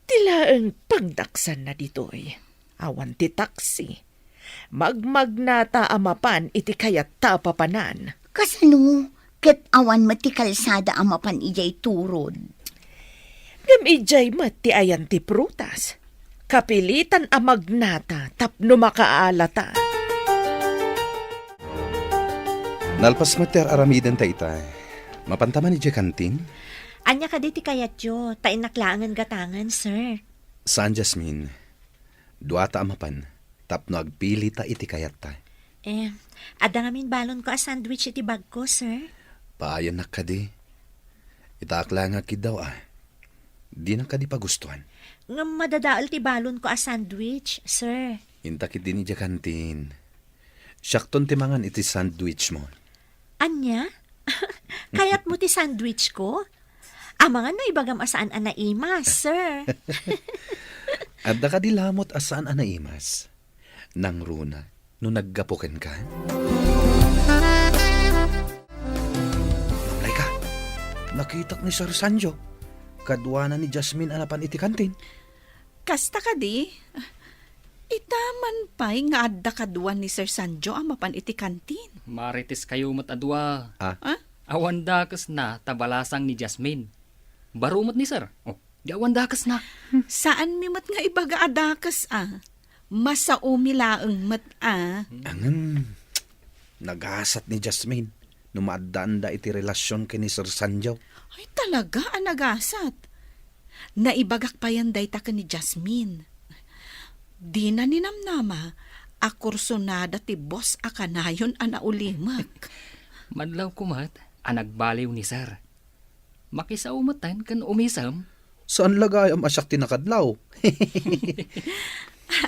Ti laeng pagdaksanna ditoy, awan ti taksi. Magmagnata a mapan iti kayatta a papanan. Kasano ket awan met ti kalsada a mapan idiay turod? Ngem idiay met ti ayan ti prutas. Kapilitan a magnata tapno makaalata. Nalpas met ti ar-aramidenta ita. Mapanta man idiay kantin? Ania kadi ti kayatyo? Ta innak laengen gatangen, sir. Saan, Jasmine. Duata a mapan tapno agpilita iti kayatta. Eh, adda ngamin balonko a sandwich iti bagko, sir. Paayannak kadi. Itaak laeng nga agkiddaw a. Dinak kadi pagustuan. Ngem madadael ti balonko a sandwich, sir. Inta ketdin idiay kantin. Siakton ti mangan iti sandwich mo. Ania? Kayatmo ti sandwich ko? Amangan no ibagam a saan a naimas, sir. Adda kadi lamot a saan a naimas? Nangruna no naggapu kenka? Nablayka, nakitak ni Sir Sanjo. Kaduana ni Jasmine a napan iti kantin. Kasta kadi? Ita man pay nga adda kadua ni Sir Sanjo a mapan iti kantin. Mariteskayo met a dua. Ah? Ah? Awan dakesna ta balasang ni Jasmine. Baro met ni Sir. Oh, di awan dakesna. Saanmi met nga ibaga a dakes a. Masaomi laeng met a. Ngem, nagasat ni Jasmine no maaddaanda iti relasion ken ni Sir Sanjo. Ay, talaga a nagasat. Naibagak payen dayta ken ni Jasmine. Dina ninamnama a kursunada ti boss a kanayon a naulimek. Madlawko met a nagbaliw ni Sir. Makisao metten ken umisem. Saan la gayam a siak ti nakadlaw?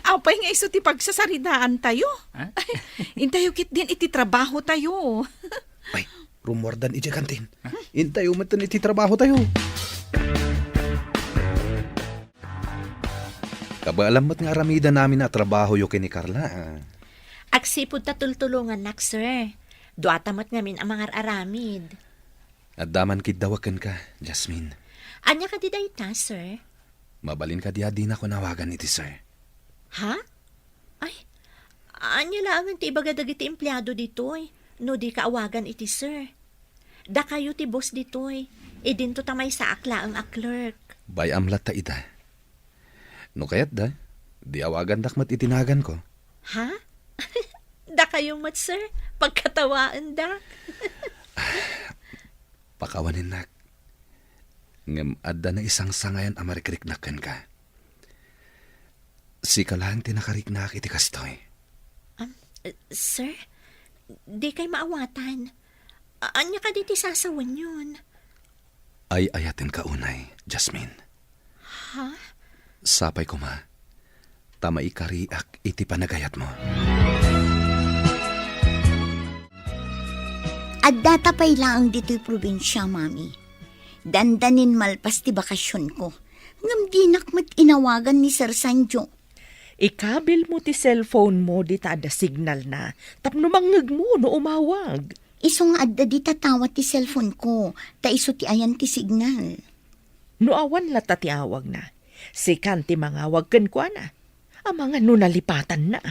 Apay nga isu ti pagsasaritaan tayo? Ha? Intayo ketdin iti trabaho tayo. Ay, rumuardan idiay kantin. Ha? Intayo metten iti trabaho tayo. Kabaelam met nga aramidannami a trabahoyo ken ni Carla, ah. Agsipud ta tultulongannak, sir. Duata met ngamin a mangar-aramid. Adda man kiddawek kenka, Jasmine. Ania kadi dayta, sir? Mabalin kadi a dinak awagan iti sir? Ha? Ay, ania laengen ti ibaga dagiti empleado ditoy no dika awagan iti sir? Dakayo ti boss ditoy. Idinto ta maysaak laeng a clerk. Bay-am latta ita. No kayatda, di awagandak met iti naganko. Ha? Dakayo met, sir. Pagkatawaendak. Pakawanennak. Ngem adda naisangsangayan a marikriknak kenka. Sika laeng ti nakariknak iti kastoy. Am, eh, sir, di kay maawatan. A-, ania kadi ti sasawenyon? Ay-ayatenka unay, Jasmine. Ha? Sapay koma, ta maikariak iti panagayatmo. Addata pay laeng ditoy probinsia, Mami. Dandanin malpas ti bakasionko. Ngem dinak met inawagan ni Sir Sanjo. Ikabilmo ti cellphone mo dita adda signalna tapno mangngegmo no umawag. Isu nga adda dita tawat ti cellphone ko, ta isu ti ayan ti signal. No awan latta ti awagna, sikan ti mangawag kenkuana. Amangan no nalipatanna.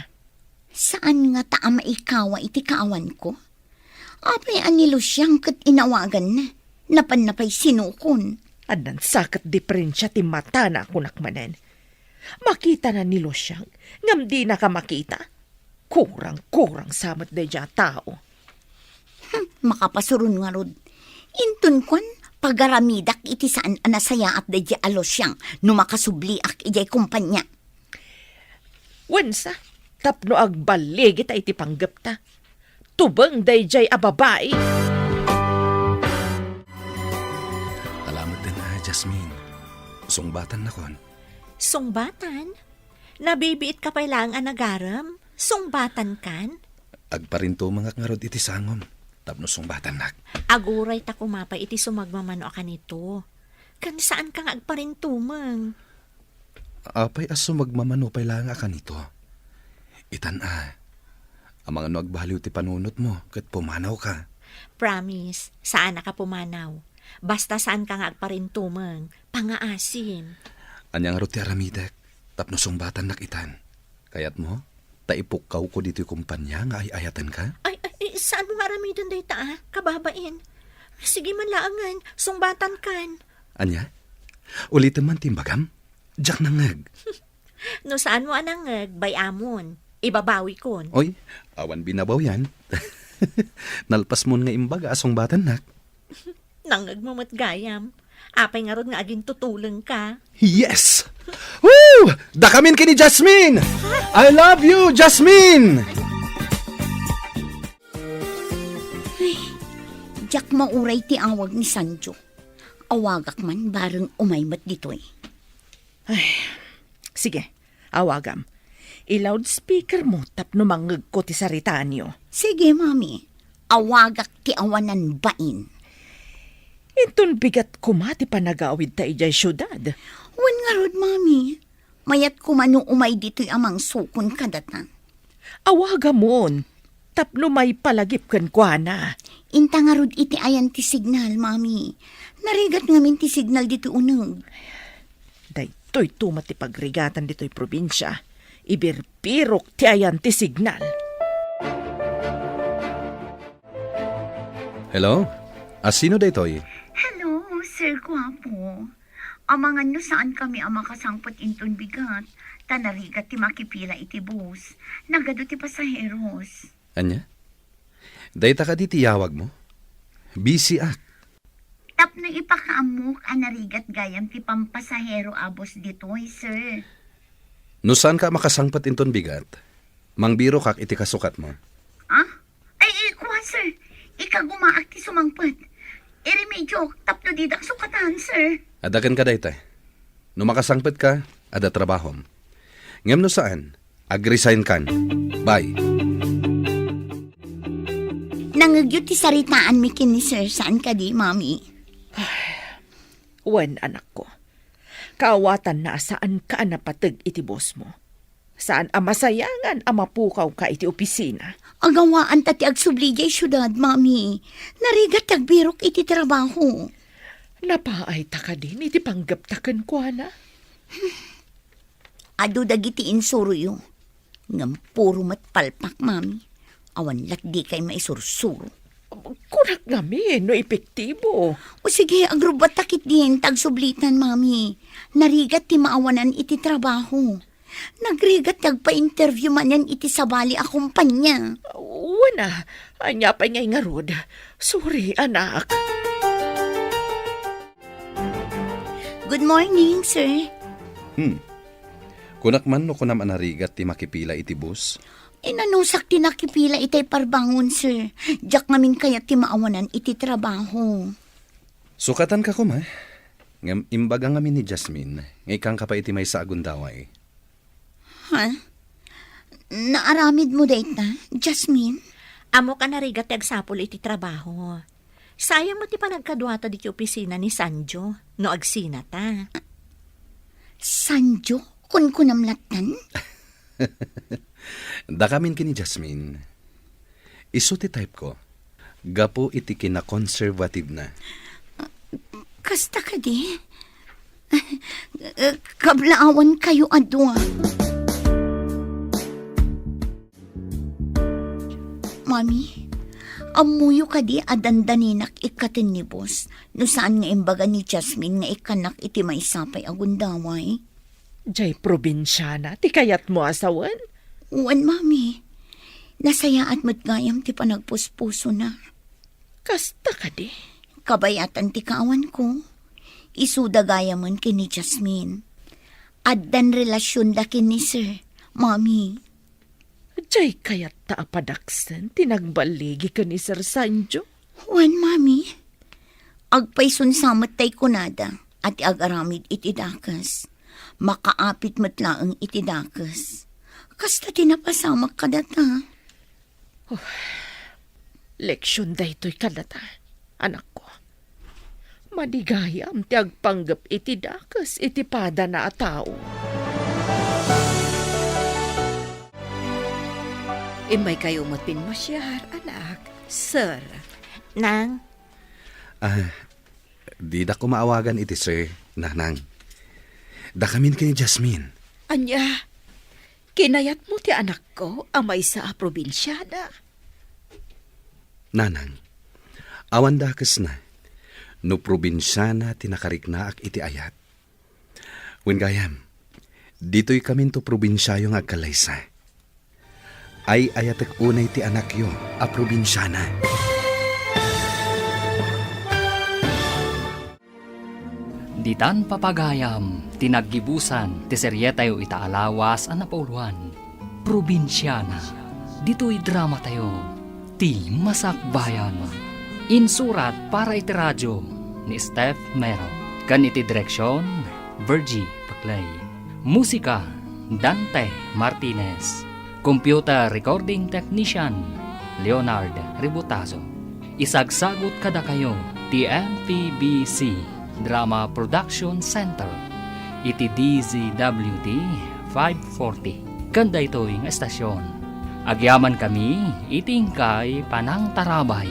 Saan ngata a maikawa iti kaawanko? Apay a ni Lucian ket inawaganna? Napanna pay sinukon. Addan sa ket diferensia ti matana a kunak manen. Makitana ni Lucian, ngem dinaka makita. Kurang-kurang sa met daydiay a tao. Hmm, makapasuron ngarud. Inton kuan, pagaramidak iti saan a nasayaat daydiay a Lucian no makasubliak idiay kompania. Wensa, tapno agballigita iti panggepta. Tubeng daydiay a babai. Jasmine, sungbatan nakon. Sungbatan? Nabibiit ka pay laeng a nagarem? Sungbatan kan? Agparintumengak ngarud iti sangom tapno sungbatannak. Aguray ta kuma pay iti sumagmamano a kanito. Kan saan ka nga agparintumeng? Apay a sumagmamano pay laeng a kanito? Itan a, amangan no agbaliw ti panunotmo ket pumanawka. Promise, saan a ka pumanaw. Basta saan ka nga agparintumeng, pangaasim. Ania ngarud ti aramidek tapno sungbatannak itan? Kayatmo? Ta ipukkawko ditoy kompania nga ay-ayatenka? Ay, ay, ay, saan mo nga aramiden dayta, ah? Kababain. Sige man laengen, sungbatan kan. Ania? Ulitem man ti imbagam? Diak nangngeg. No saan mo a nangngeg, bay-amon. Ibabawikon. Oy, awan binabawian. Nalpasmon nga imbaga a sungbatannak. Nangngegmo met gayam. Apay ngarud nga agintutulengka? Yes! Woo! Dakamin ken ni Jasmine! I love you, Jasmine! Ay, diak mauray ti awag ni Sanjo. Awagak man bareng umay met ditoy. Ay, sige, awagam. I-loudspeaker mo tapno mangngegko ti saritaanyo. Sige, Mami. Awagak ti awanan bain. Inton bigat koma ti panagawidta idiay siudad. Wen ngarud, Mami. Mayat koma no umay ditoy a mangsukon kadata. Awagamon, tapno maipalagip kenkuana. Inta ngarud iti ayan ti signal, Mami. Narigat ngamin ti signal ditoy uneg. Daytoy tumat ti pagrigatan ditoy probinsia. Ibirbirok ti ayan ti signal. Hello? A, sino daytoy? Hello, Sir Guapo. Amangan no saan kami a makasangpet inton bigat, ta narigat ti makipila iti bus. Nagadu ti pasaheros. Ania? Dayta kadi ti yawag mo? Busy ak. Tapno ipakaammok a narigat gayam ti pampasahero a bus ditoy, sir. No saan ka makasangpet inton bigat, mangbirokak iti kasukatmo. Ah? Ay, ay, kuan, sir. Ikagumaak ti sumangpet. Iremedyok tapno didak sukatan, sir. Adda kenka dayta. No makasangpet ka, adda trabahom. Ngem no saan, agresign kan. Bye. Nangngegyo ti saritaanmi ken ni Sir, saan kadi, Mami? Wen, anakko. Kaawatanna a saanka a napateg iti bosmo. Saan a masayangan a mapukawka iti opisina. Agawaan ta ti agsubli diay siudad, Mami. Narigat ti agbirok iti trabaho. Napaayta kadin iti panggepta kenkuana? Adu dagiti insuroyo. Ngem puro met palpak, Mami. Awan lat dikay maisursuro. Kunak ngamin no epektibo. O sige, agrubbatta ketdin ta agsublitan, Mami. Narigat ti maawanan iti trabaho. Nagrigat ti agpa-interview manen iti sabali a kompania. Wen a, ania pay ngay ngarud? Sorry, anak. Good morning, sir. Hmm. Kunak man no kunam a narigat ti makipila iti bus? Inanusak ti nakipila itay parbangon, sir. Diak ngamin kayat ti maawanan iti trabaho. Sukatanka koma. Ngem imbaga ngamin ni Jasmine nga ikkanka pay iti maysa a gundaway. Ha? Naaramid mo dayta, Jasmine? Ammok a narigat ti agsapul iti trabaho. Sayang met ti panagkaduata ditoy opisina ni Sanjo no agsinata. Sanjo? Kunkunam lattan? Dakamin ken ni Jasmine. Isu ti type ko. Gapu iti kinakonserbatibna. Kasta kadi? Kablaawankayo a dua. Mami, ammoyo kadi a dandaninak ikkaten ni boss no saan nga imbaga ni Jasmine nga ikkannak iti maysa pay a gundaway? Jay probinsiana ti kayatmo a sawen? Wen, Mami. Nasayaat met gayam ti panagpuspusona. Kasta kadi? Kabayatan ti kaawanko. Isuda gayamen ken ni Jasmine. Addan relasionda ken ni Sir, Mami. Jay kayatta a padaksen ti nagballigi ken ni Sir Sanjo? Wen, Mami. Agpaysunsa met tay kunada. a ti agaramid iti dakes, makaapit met laeng iti dakes. Kasta ti napasamak kadata. Leksion daytoy kadata, anakko. Madi gayam ti agpanggep iti dakes iti padana a tao. Immaykayo met pimmasiar, anak. Sir. Nang? Ah, didak maawagan iti sir, nanang. Dakamin ken ni Jasmine. Ania? Kinayatmo ti anakko a maysa a probinsiana? Nanang, awan dakesna no probinsiana ti nakariknaak iti ayat. Wen gayam, ditoy kaminto probinsiayo nga agkallaysa. Ay-ayatek unay ti anakyo a probinsiana. Ditan papagayam ti naggibusan ti serietayo ita a lawas a napauloan, Probinsiana. Ditoy dramatayo, Ti Masakbayan. Insurat para iti radio ni Steph Mero. Ken iti direksion, Virgie Paclay. Musika, Dante Martinez. Computer recording technician, Leonard Ributazo. Isagsagut kadakayo ti M P B C Drama Production Center iti D Z W T five forty. Ken daytoy nga estasion, agyamankami iti inkay panangtarabay.